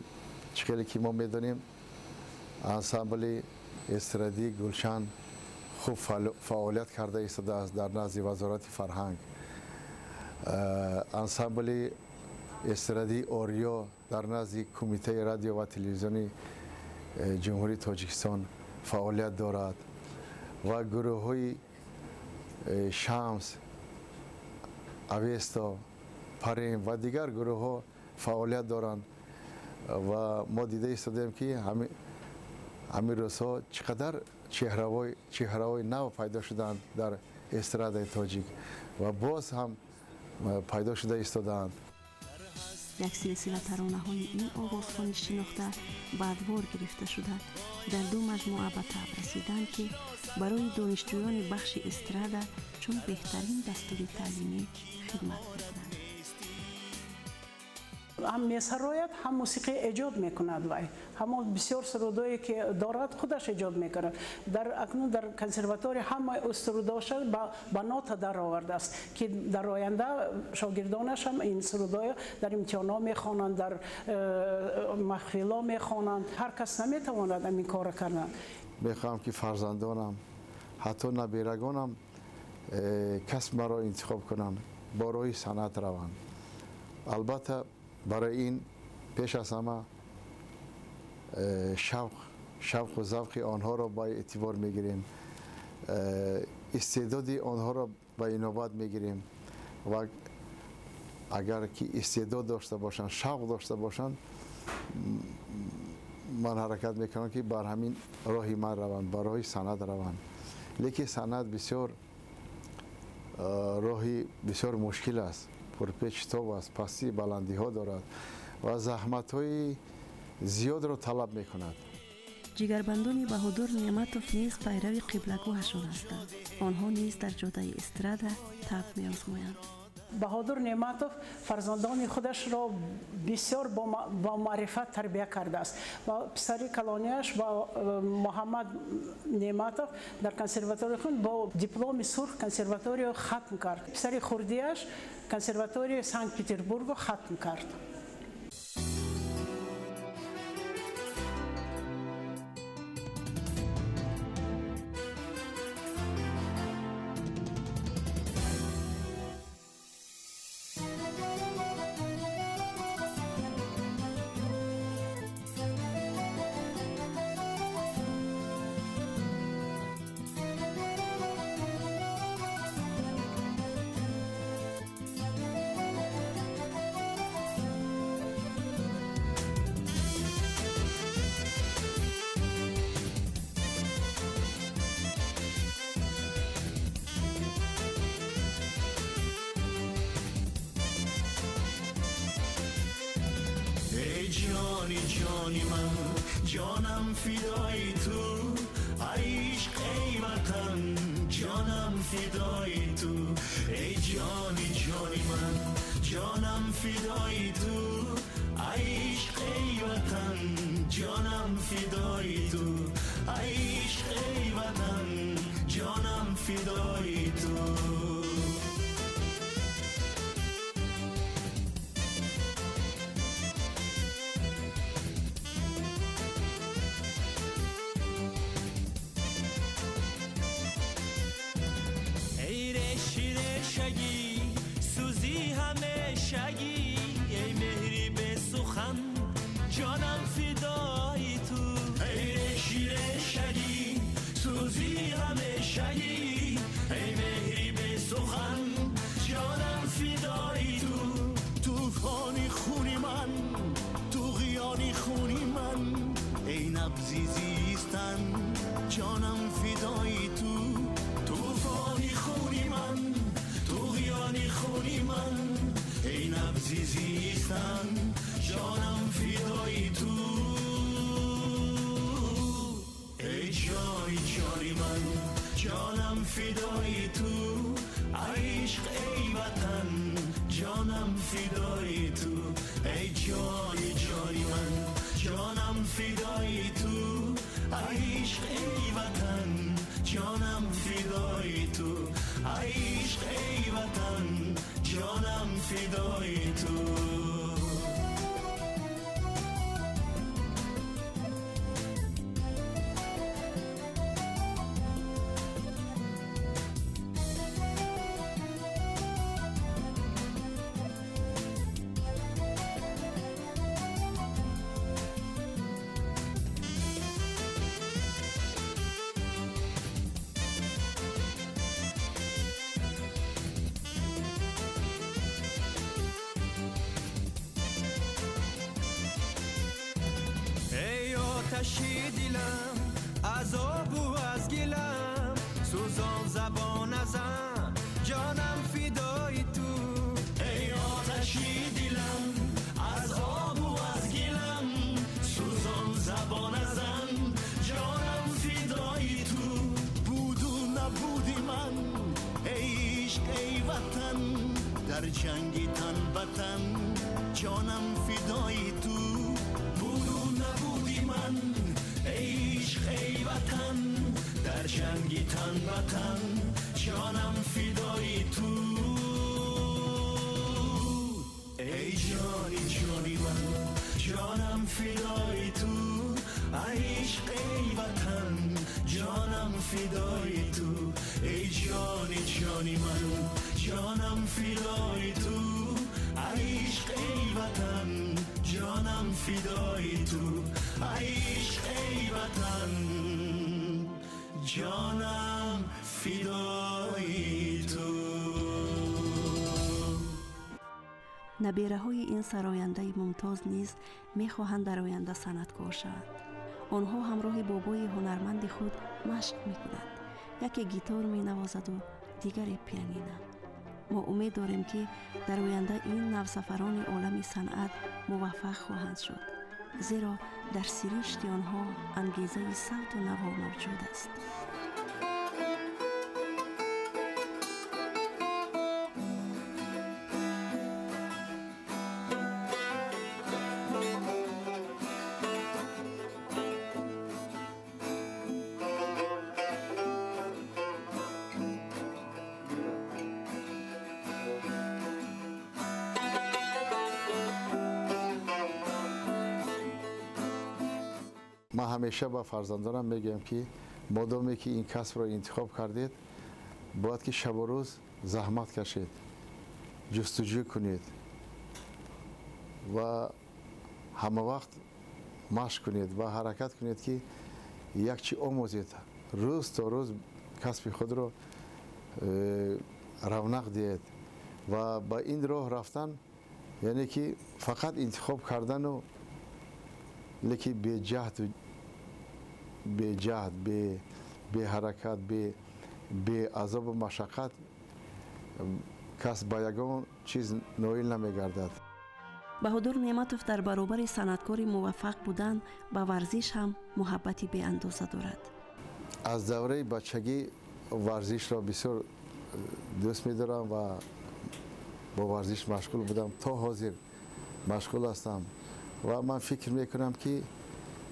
чӣ хеле ки мо медонем, ансамбли эстрадии Гулшан хуб фаъолият карда истодааст дар назди Вазорати фарҳанг. Ансамбли эстрадии Ориё дар назди Кумитаи радио ва телевизиони Ҷумҳурии Тоҷикистон фаъолият дорад ва гурӯҳҳои Шамс, Авесто, Парем ва дигар гурӯҳҳо фаъолият доранд ва мо дида истодаем, ки ҳамин рӯзҳо чӣ қадар чеҳраҳои нав пайдо шуданд дар эстрадаи тоҷик ва боз ҳам пайдо шуда истодаанд. Як силсила таронаҳои ин овозхони шинохта ба адвор гирифта шуда, дар ду маҷмӯа ба таб расиданд, ки барои донишҷӯёни бахши эстрада чун беҳтарин дастури таълимӣ хидмат мекунанд. Ҳам месарояд, ҳам мусиқӣ эҷод мекунад. Вай ҳамон бисёр сурудое ки дорад, худаш эҷод мекунад. Дар акнун дар консерватория ҳамаи сурудоша ба нота даровардааст, ки дар оянда шогирдонаш ҳам ин сурудоя дар имтиҳонҳо мехонанд, дар маҳфилҳо мехонанд. Ҳар кас наметавонад ҳамин корро кардан. Мехоҳам, ки фарзандонам, ҳатто набирагонам касб маро интихоб кунанд, бо роҳи санъат раванд. Албатта, барои ин пеш аз ҳама шавқу завқи онҳоро ба эътибор мегирем, истеъдоди онҳоро ба инобат мегирем ва агар ки истеъдод дошта бошанд, шавқ дошта бошанд, ман ҳаракат мекунам, ки бар ҳамин роҳи ман раванд, ба роҳи санъат раванд. Лекин санъат бисёр роҳи бисёр мушкил аст, пурпечтоб аст, пастӣ баландиҳо дорад ва заҳматҳои зиёдро талаб мекунад. Ҷигарбандони Баҳодур Неъматов низ пайрави қиблагоҳашон ҳастанд. Онҳо низ дар ҷодаи эстрада таб меозмоянд. Баҳодур Неъматов фарзандони худашро бисёр бо маърифат тарбия кардааст. Ва писари калонияш ба Муҳаммад Неъматов дар консерватория худ бо дипломи сурх консерваториё хатм кард. Писари хурдияш консерваторияи Санкт Петербургро хатм кард. ҷони ҷони ман, ҷонам фидои ту, ай ишқ, эй ватан, ҷонам фидои ту. Эй ҷони ҷони ман, ҷонам фидои ту, ай ишқ, эй ватан, ҷонам фидои ту. Ай ишқ, эй ватан, ҷонам фидои ту. Сӯзи ҳамешагӣ, эй меҳри бесухан, ҷонам фидои ту. Эй реши решагӣ, сӯзи ҳамешагӣ, эй меҳри бесухан, ҷонам фидои ту. Тӯфони хуни ман, туғёни хуни ман, эй набзи зистан, ҷонам фидои ту. Тӯфони хуни ман, туғёни хуни ман, эй набзи зистан, ҷонам фидои ту. Эй ҷони ҷони ман, ҷонам фидои ту, ай ишқ, эй ватан, ҷонам фидои ту. Эй ҷони ҷони ман, ҷонам фидои ту, ай ишқ, эй ватан, ҷонам фидои ту. Ай ишқ, эй ватан, ҷонам фидои ту. آتشی دلم از آب و از گلم سوزان زبان ازم جانم فدای تو ای آتشی دلم از آب و از گلم سوزان زبان ازم جانم فدای تو بود و نبودی من ای عشق ای وطن در جنگ تن به تن جانم فدای تو بود و نبودی من ای عشق ای وطن در جنگ تن به تن جانم فدای تو ای جانی جانی من جانم فدای تو ای عشق ای وطن جانم فدای تو ای جانی جانی من جانم فدای تو ای عشق ای وطن جانم فدای تو ای عشق ای وطن جانم فدای تو. Набираҳои ин сарояндаи мумтоз низ мехоҳанд дар оянда санъаткор шаванд. Онҳо ҳамроҳи бобои ҳунарманди худ машқ мекунанд. Яке гитор менавозаду дигаре пианина. Мо умед дорем, ки дар оянда ин навсафарони олами санъат муваффақ хоҳанд шуд, зеро дар сиришти онҳо ангезаи савту наво мавҷуд аст. Ман ҳамеша ба фарзандонам мегӯям, ки модоме ки ин касбро интихоб кардед, бояд ки шабу рӯз заҳмат кашед, ҷустуҷӯ кунед ва ҳама вақт машқ кунед ва ҳаракат кунед, ки як чи омӯзед, рӯз то рӯз касби худро равнақ диҳед ва ба ин роҳ рафтан, яъне ки фақат интихоб кардану лекин беҷаҳд, беҷаҳд, беҳаракат, беазобу машаққат кас ба ягон чиз ноил намегардад. Баҳодур Неъматов дар баробари санъаткори муваффақ будан ба варзиш ҳам муҳаббати беандоза дорад. Аз давраи бачагӣ варзишро бисёр дӯст медорам ва бо варзиш машғул будам, то ҳозир машғул ҳастам ва ман фикр мекунам, ки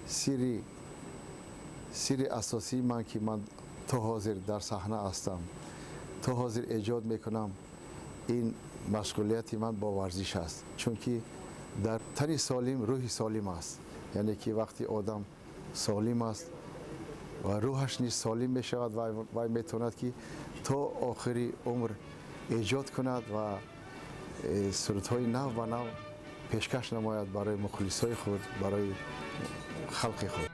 сирри асосии ман, ки ман то ҳозир дар саҳна ҳастам, то ҳозир эҷод мекунам, ин машғулияти ман бо варзиш аст, чунки дар тани солим рӯҳи солим аст. Яъне ки вақти одам солим аст ва рӯҳаш низ солим мешавад, вай метавонад, ки то охири умр эҷод кунад ва сурудҳои нав ба нав пешкаш намояд барои мухлисҳои худ, барои халқи худ.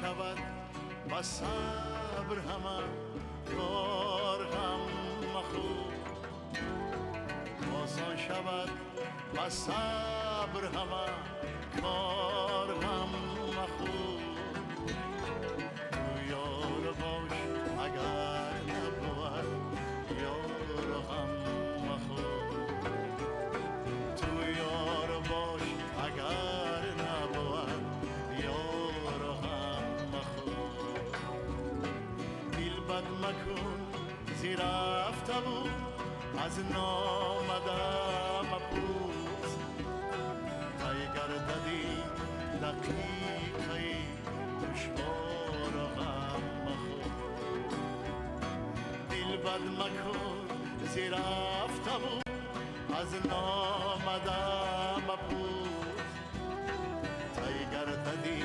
شود با صبر همه کار غم مخور، آسان شود با صبر همه کار غم مخور. تو یار باش اگر نبود یار غم مخور، تو یار باش بد مکن زی رفته بود از نامده مپوس تای گرددی دقیقه دشوار و غم مخور دل بد مکن زی رفته بود از نامده مپوس تای گرددی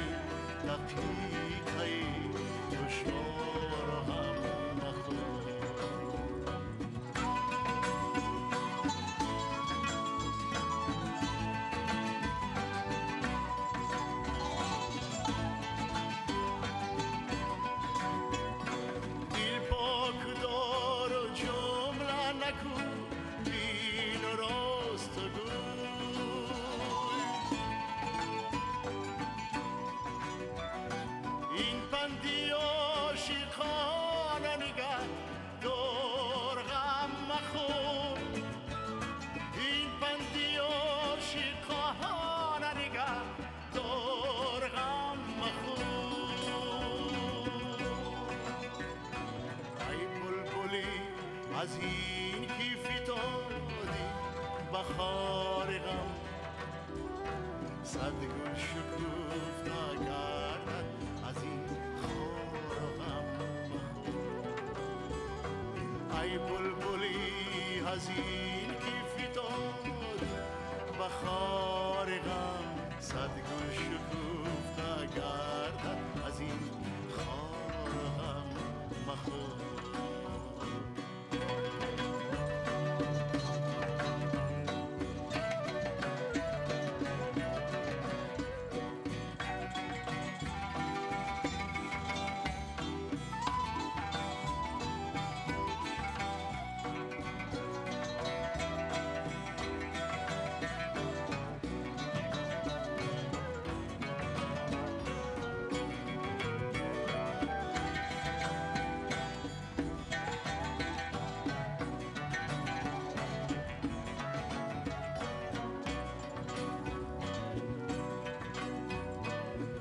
دقیقه دشوار و غم مخور. دل پاک دار و جمله نکو بین و راست گوی این پندی عاشقانه نگه دار غم مخور این پندی عاشقانه نگه دار غم مخور. ای بلبلی از این کیفی دادی بخار غم صد گل شکوفته گردد از این خار غم مخور. ای بلبلی از این کیفی دادی بخار غم صد گل شکوفته گردد از این خار غم مخور.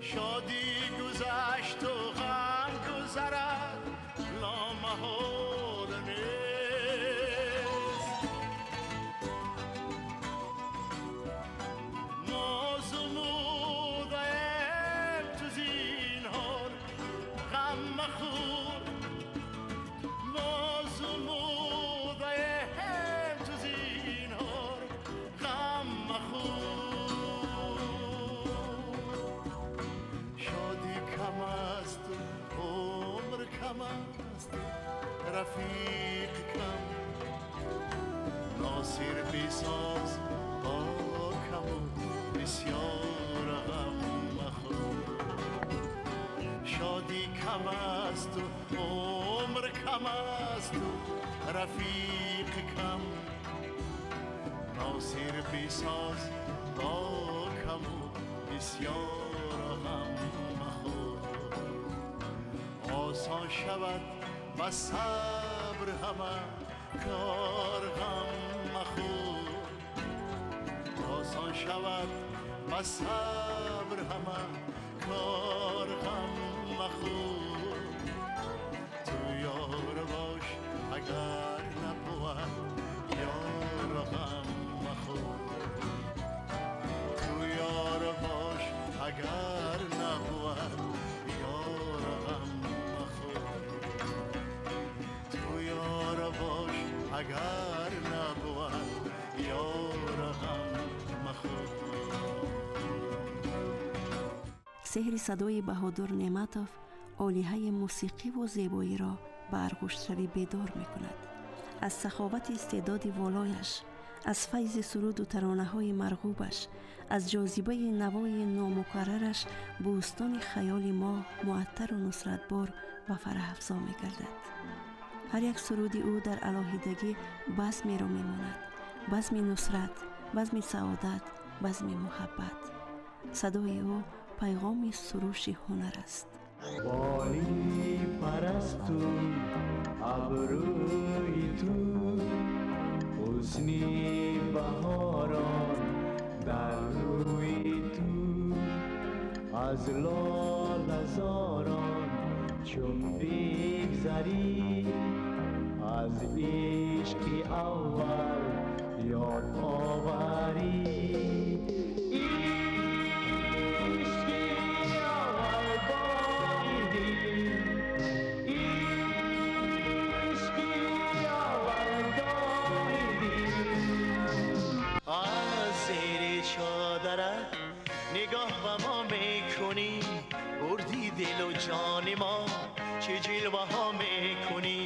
شادی گذشت و غم گذرد لامحال نیست ما زمودیم تو زینهار غم مخور ما زمودیم تو زینهار غم مخور. شادی کم است عمر کم است رفیق کم ناصر بساز با کم و بسیار غم مخور. شادی کم است عمر کم است رفیق کم ناصر بساز با کم و بسیار غم مخور. آسان شود با صبر همه کار غم مخور آسان شود با صبر همه کار غم مخور. تو یار باش اگر نبود یار غم مخور تو یار باش اگر نبود یار غم مخور تو یار باش اگر نبود یار غم مخور. Сеҳри садои Баҳодур Неъматов олиҳаи мусиқиву зебоиро ба арғуштравӣ бедор мекунад. Аз саховати истеъдоди волояш, аз файзи суруду таронаҳои марғубаш, аз ҷозибаи навои номукаррараш бӯстони хаёли мо муаттару нусратбор ва фараҳафзо мегардад. Ҳар як суруди ӯ дар алоҳидагӣ базмеро мемонад, базми нусрат, базми саодат, базми муҳаббат. Садои ӯ пайғоми суруши ҳунар аст. Боли парасту абрӯи ту ҳусни баҳорон дар рӯи ту аз лолазорон Чун бигзарӣ аз ишқи аввал ёд оварӣ. Ишқи аввал боғи дил, ишқи аввал доғи дил. Аз зери чодарат нигоҳ ба мо мекунӣ, бурдӣ дилу ҷони мо, чӣ ҷилваҳо мекунӣ,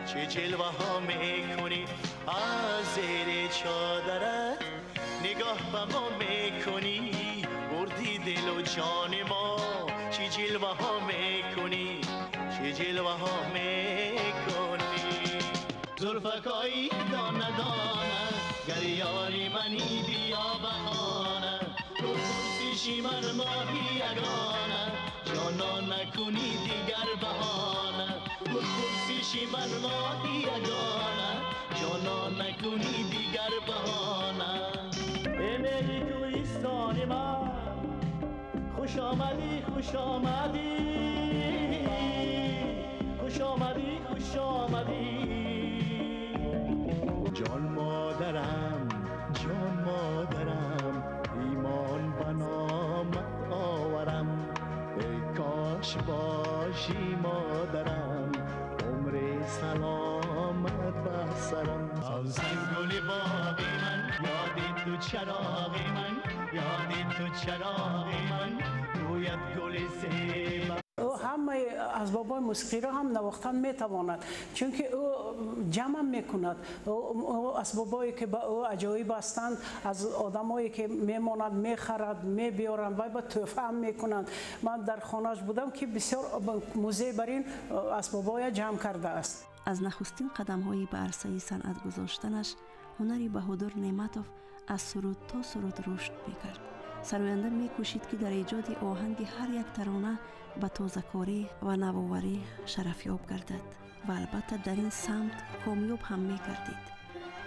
чӣ ҷилваҳо мекунӣ. Аз зери чодарат нигоҳ ба мо мекунӣ, бурдӣ дилу ҷони мо, чӣ ҷилваҳо мекунӣ, чӣ ҷилваҳо мекунӣ. Зулфакои дона дона, гар ёри мани биё ба хона, ту пурсиши ман моҳи ягона, ҷонон накунӣ дигар баҳона. Ту пурсиши ман моҳи ягона, ҷонон накунӣ дигар баҳона. Эй меҳри кӯҳистони ман, хуш омадӣ, хуш омадӣ, хуш омадӣ, хуш омадӣ. Ҷон модарам, ҷон модарам, имон ба номат оварам. Эй кош бошӣ модарам, умри саломат ба сарам. Савзангули боғи ман, ёди ту чароғи ман, ёди ту чароғи ман, рӯят гули зеба. Ӯ ҳамаи асбобҳои мусиқиро ҳам навохтан метавонад, чунки ӯ ҷамъам мекунад. Ӯ асбобҳое ки ба ӯ аҷоиб ҳастанд, аз одамое ки мемонанд, мехарад, мебиёранд, вай ба тӯҳфаам мекунанд. Ман дар хонааш будам, ки бисёр музей бар ин асбобҳоя ҷамъ кардааст. Аз нахустин қадамҳои ба арсаи санъат гузоштанаш ҳунари Баҳодур Неъматов аз суруд то суруд рушд мекард. Сароянда мекӯшид, ки дар эҷоди оҳанги ҳар як тарона ба тозакорӣ ва навоварӣ шарафёб гардад ва албатта дар ин самт комёб ҳам мегардид.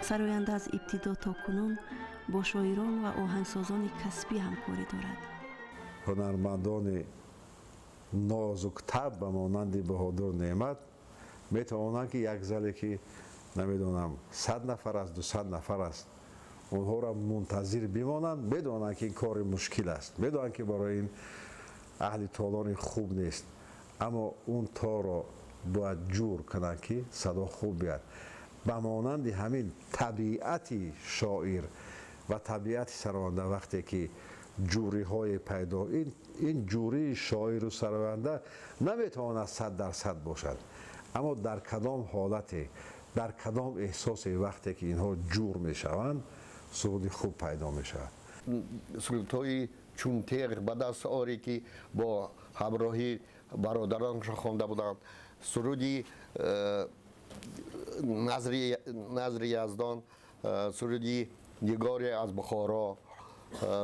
Сароянда аз ибтидо то кунун бо шоирон ва оҳангсозони касбӣ ҳамкорӣ дорад. Ҳунармандони нозуктаб ба монанди Баҳодур Неъмат метавонанд, ки як зале ки намедонам 100 нафар аст, 200 нафар аст, онҳоро мунтазир бимонанд. Медонанд, ки ин кори мушкил аст, медонанд, ки барои ин аҳли толор ин хуб нест, аммо он торро бояд ҷур кунанд, ки садо хуб биёяд. Ба монанди ҳамин табиати шоир ва табиати сароянда вақте ки ҷуриҳое пайдо, ин ҷурии шоиру сароянда наметавонад 100% бошад, аммо дар кадом ҳолате, дар кадом эҳсосе вақте ки инҳо ҷур мешаванд, суруди хуб пайдо мешавад. Сурудҳои чун теғ ба даст оре, ки бо ҳамроҳи бародаронашо хонда буданд, суруди Назри Яздон, суруди Нигоре аз Бухоро,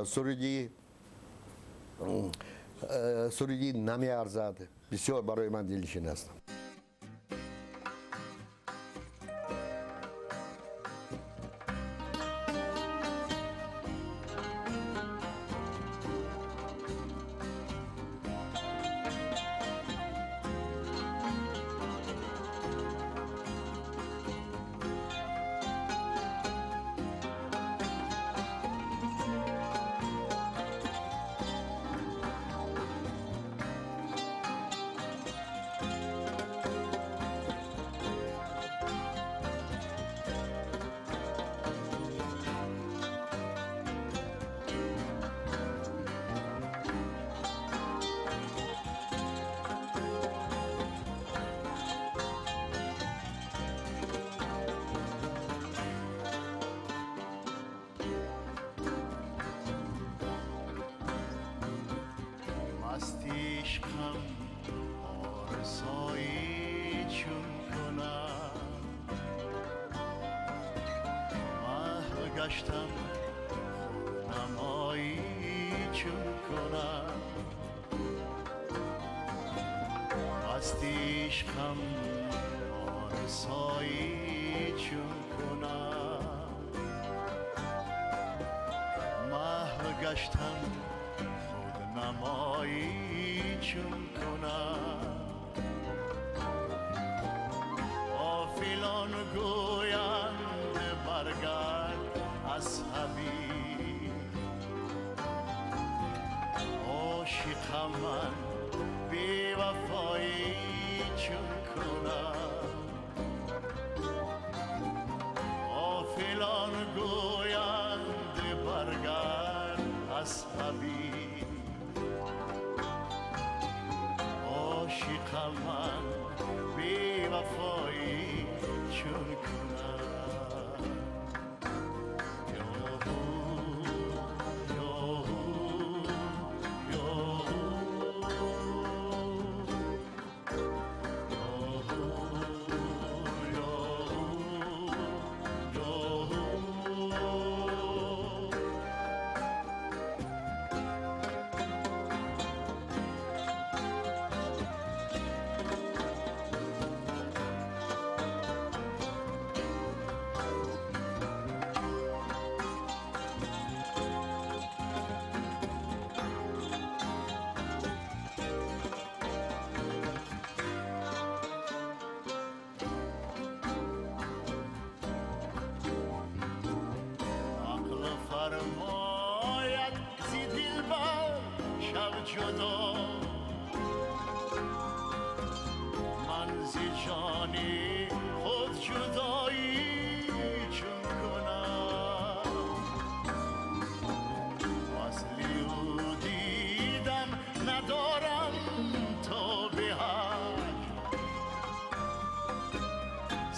суруди Намеарзад бисёр барои ман дилнишин аст. عشقم آرزایی چون کنم، محو گشتم خودنمایی چون کنم. مست عشقم آرزایی چون کنم، محو گشتم خودنمایی چون کنم.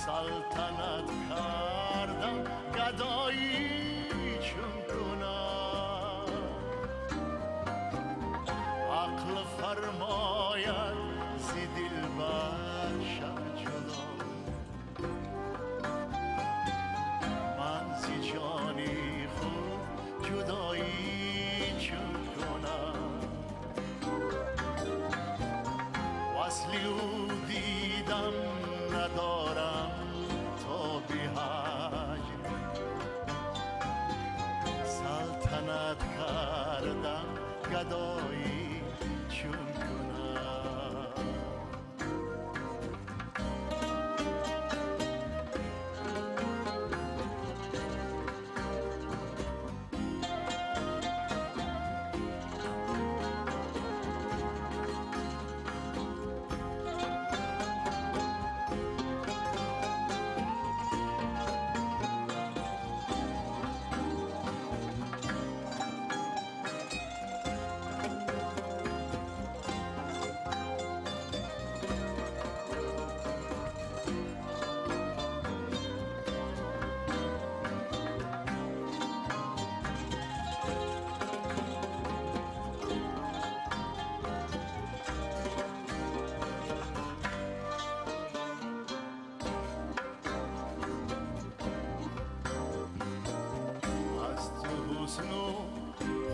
سلطنت کردم گدایی چون کنم. عقل فرماید زی دلبر شب جدا، من زی جانی خود جدایی چون کنم. وصلی او دیدم ندارم تا به هجر، سلطنت کردم گدایی چون کنم.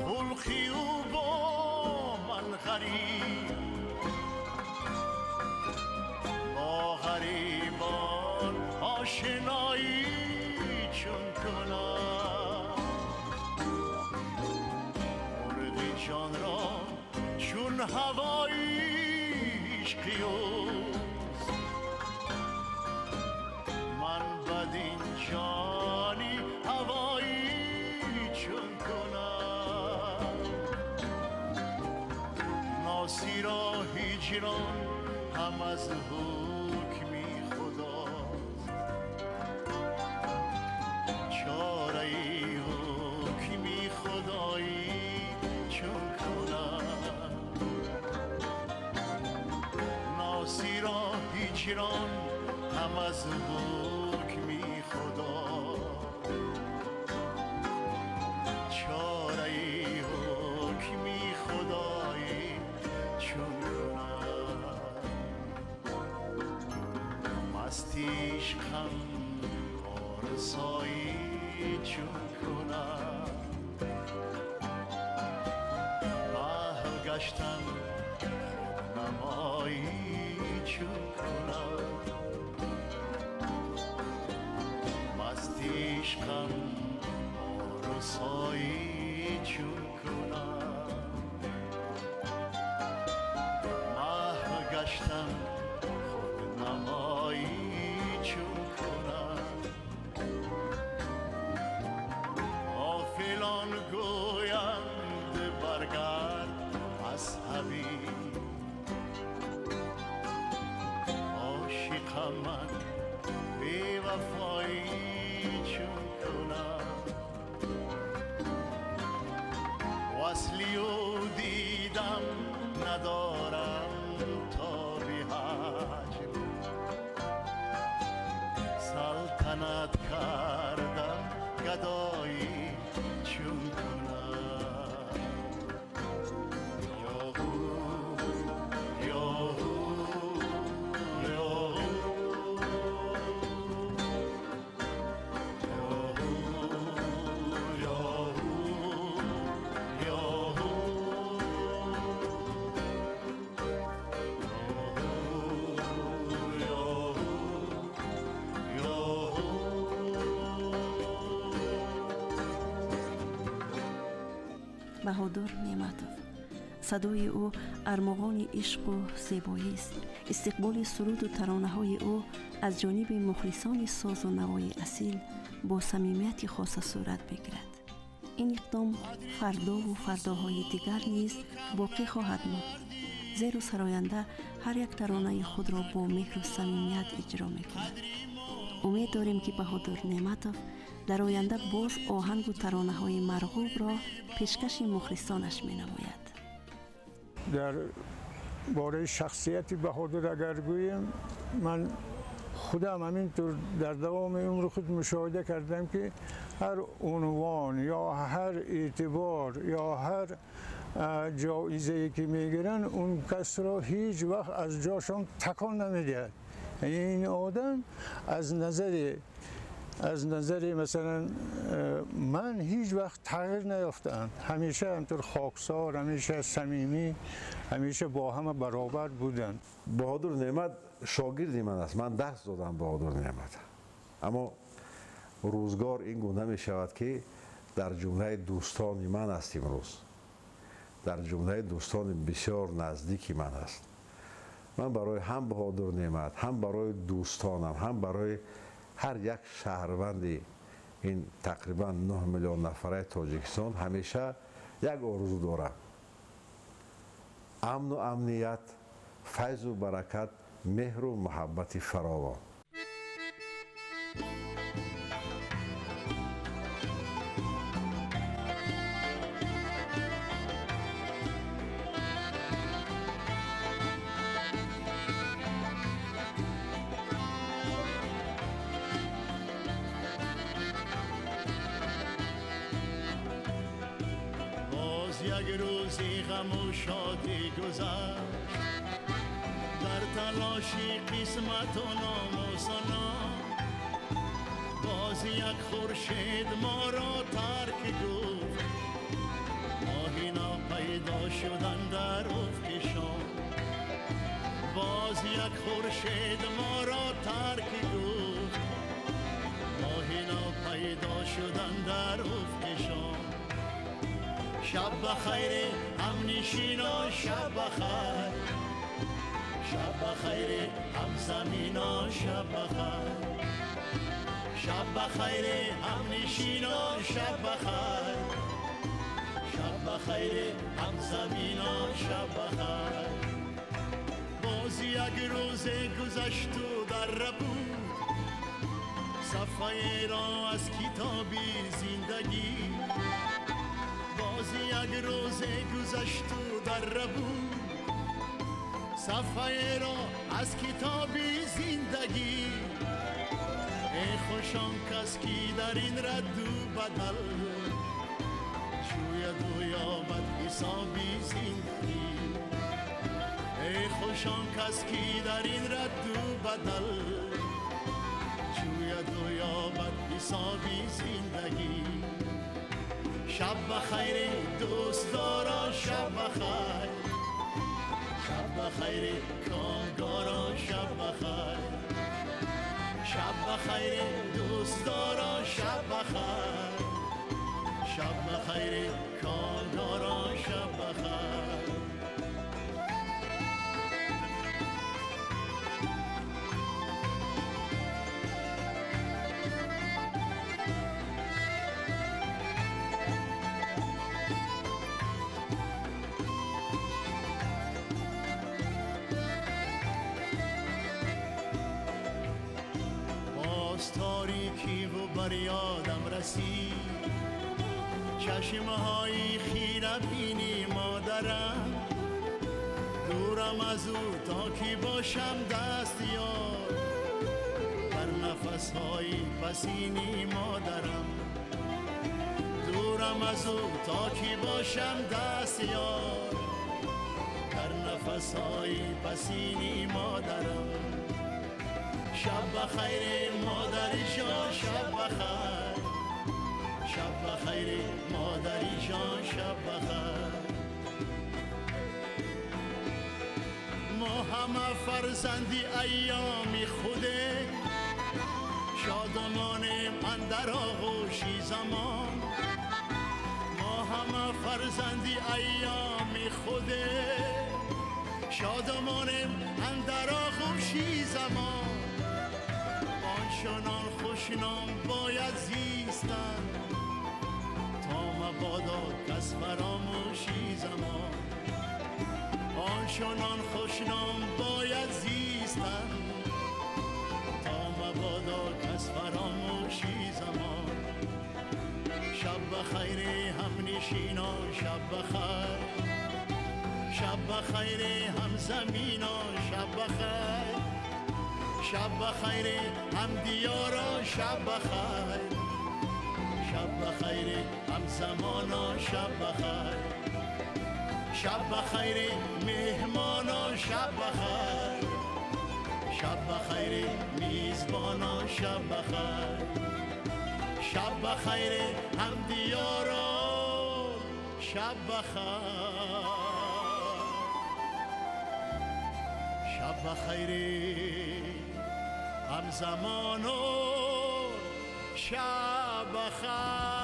خلقی او با من غریب، با غریبان آشنایی چون کنم. مرغ جان را چون هوایی عشقی اوست، من بدین جانی هوایی چون کنم. ناسی را هجران هم از حکمی خداست، چاره ای حکمی خدایی چون کنم. ناسی را هجران هم از حکمی خداست، چاره ای حکمی خدایی چون کنم. مستی عشقم آرزایی چون کنم، محو گشتم خودنمایی چون کنم. مستی عشقم آرزایی چون کنم، محو گشتم خودنمایی چون کنم. غافلان گویند برگرد از حبیب، عاشقم من بی وفایی چون کنم. وصلی او دیدم ندارم تا به هجر، سلطنت کردم گدایی چون کنم. یا هو یا هو یا هو یا هو یا هو یا هو. Баҳодур Неъматов. Садои ӯ армуғони ишқу зебоист. Истиқболи суруду таронаҳои ӯ аз ҷониби мухлисони созу навои асил бо самимияти хоса сурат мегирад. Ин иқдом фардову фардоҳои дигар низ боқӣ хоҳад монд, зеро сароянда ҳар як таронаи худро бо меҳру самимият иҷро мекунад. Умед дорем, ки Баҳодур Неъматов дар оянда боз оҳангу таронаҳои марғубро пешкаши мухлисонаш менамояд. Дар бораи шахсияти Баҳодур агар гӯем, ман Худам ҳаминтур дар давоми умри худ мушоҳида кардам, ки ҳар унвон ё ҳар эътибор ё ҳар ҷоизае ки мегиранд, он касро ҳеҷ вақт аз ҷошон такон намедиҳад. Ин одам аз назари масалан ман ҳеҷ вақт тағйир наёфтаанд. Ҳамеша ҳамтур хоксор, ҳамеша самимӣ, ҳамеша бо ҳама баробар буданд. Баҳодур Неъмат шогирди ман аст. Ман дарс додам Баҳодур Неъмат, аммо рӯзгор ин гуна мешавад, ки дар ҷумлаи дӯстони ман аст. Имрӯз дар ҷумлаи дӯстони бисёр наздики ман аст. Ман барои ҳам Баҳодур Неъмат, ҳам барои дӯстонам, ҳам барои ҳар як шаҳрванди ин тақрибан 9 миллион нафараи Тоҷикистон ҳамеша як орзу дорам: амну амният, файзу баракат, меҳру муҳаббати фаровон. Як рӯзи ғаму шодӣ гузашт дар талоши қисмату номусона. Боз як хуршед моро тарк гуфт, моҳи нав пайдо шудан дар уфқи шом. Боз як хуршед моро тарк гуфт, моҳи нав пайдо шудан дар уфқи шом. Шаб бахайр, ҳамнишинон, шаб бахайр. Шаб бахайр, ҳамзаминон, шаб бахайр. Шаб бахайр, ҳамнишинон, шаб бахайр. Шаб бахайр, ҳамзаминон, шаб бахайр. Боз як рӯзе гузашту дар буд сафҳаеро аз китоби зиндагӣ. Боз як рӯзе гузашту дар буд сафҳаеро аз китоби зиндагӣ. Эй хуш он кас ки дар ин радду бадал ҷӯяду ёбад ҳисоби зиндагӣ. Эй хуш он кас ки дар ин радду бадал ҷӯяду ёбад ҳисоби зиндагӣ. Шаб бахайр, дӯстдорон, шаб бахайр. Шаб бахайр, комгорон, шаб бахайр. Шаб бахайр, дӯстдорон, шаб бахайр. Шаб бахайр, комгорон, шаб бахайр. Торикиву бар ёдам расид чашмҳои хирабини модарам. Дурам аз ӯ то ки бошам дастёр дар нафасҳои пасини модарам. Дурам аз ӯ то ки бошам дастёр дар нафасҳои пасини модарам. Шаб бахайр, модари ҷон, шаб бахайр. Шаб бахайр, модари ҷон, шаб бахайр. Мо ҳама фарзанди айёми худем, шодмонем андар оғӯши замон. Мо ҳама фарзанди айёми худем, шодмонем андар оғӯши замон. Ончунон хушном бояд зистан то мабодо кас фаромӯши замон. Ончунон хушном бояд зистан то мабодо кас фаромӯши замон. Шаб бахайр, ҳамнишинон, шаб бахайр. Шаб бахайр, ҳамзаминон, шаб бахайр. Шаб бахайр ҳамдиёрон, шаб бахайр, шаб бахайр ҳамзамонон, шаб бахайр, шаб бахайр меҳмонон, шаб бахайр, шаб бахайр мизбонон, шаб бахайр, шаб бахайр ҳамдиёрон, шаб бахайр, шаб бахайр ҳамзамонон, шаб бахайр.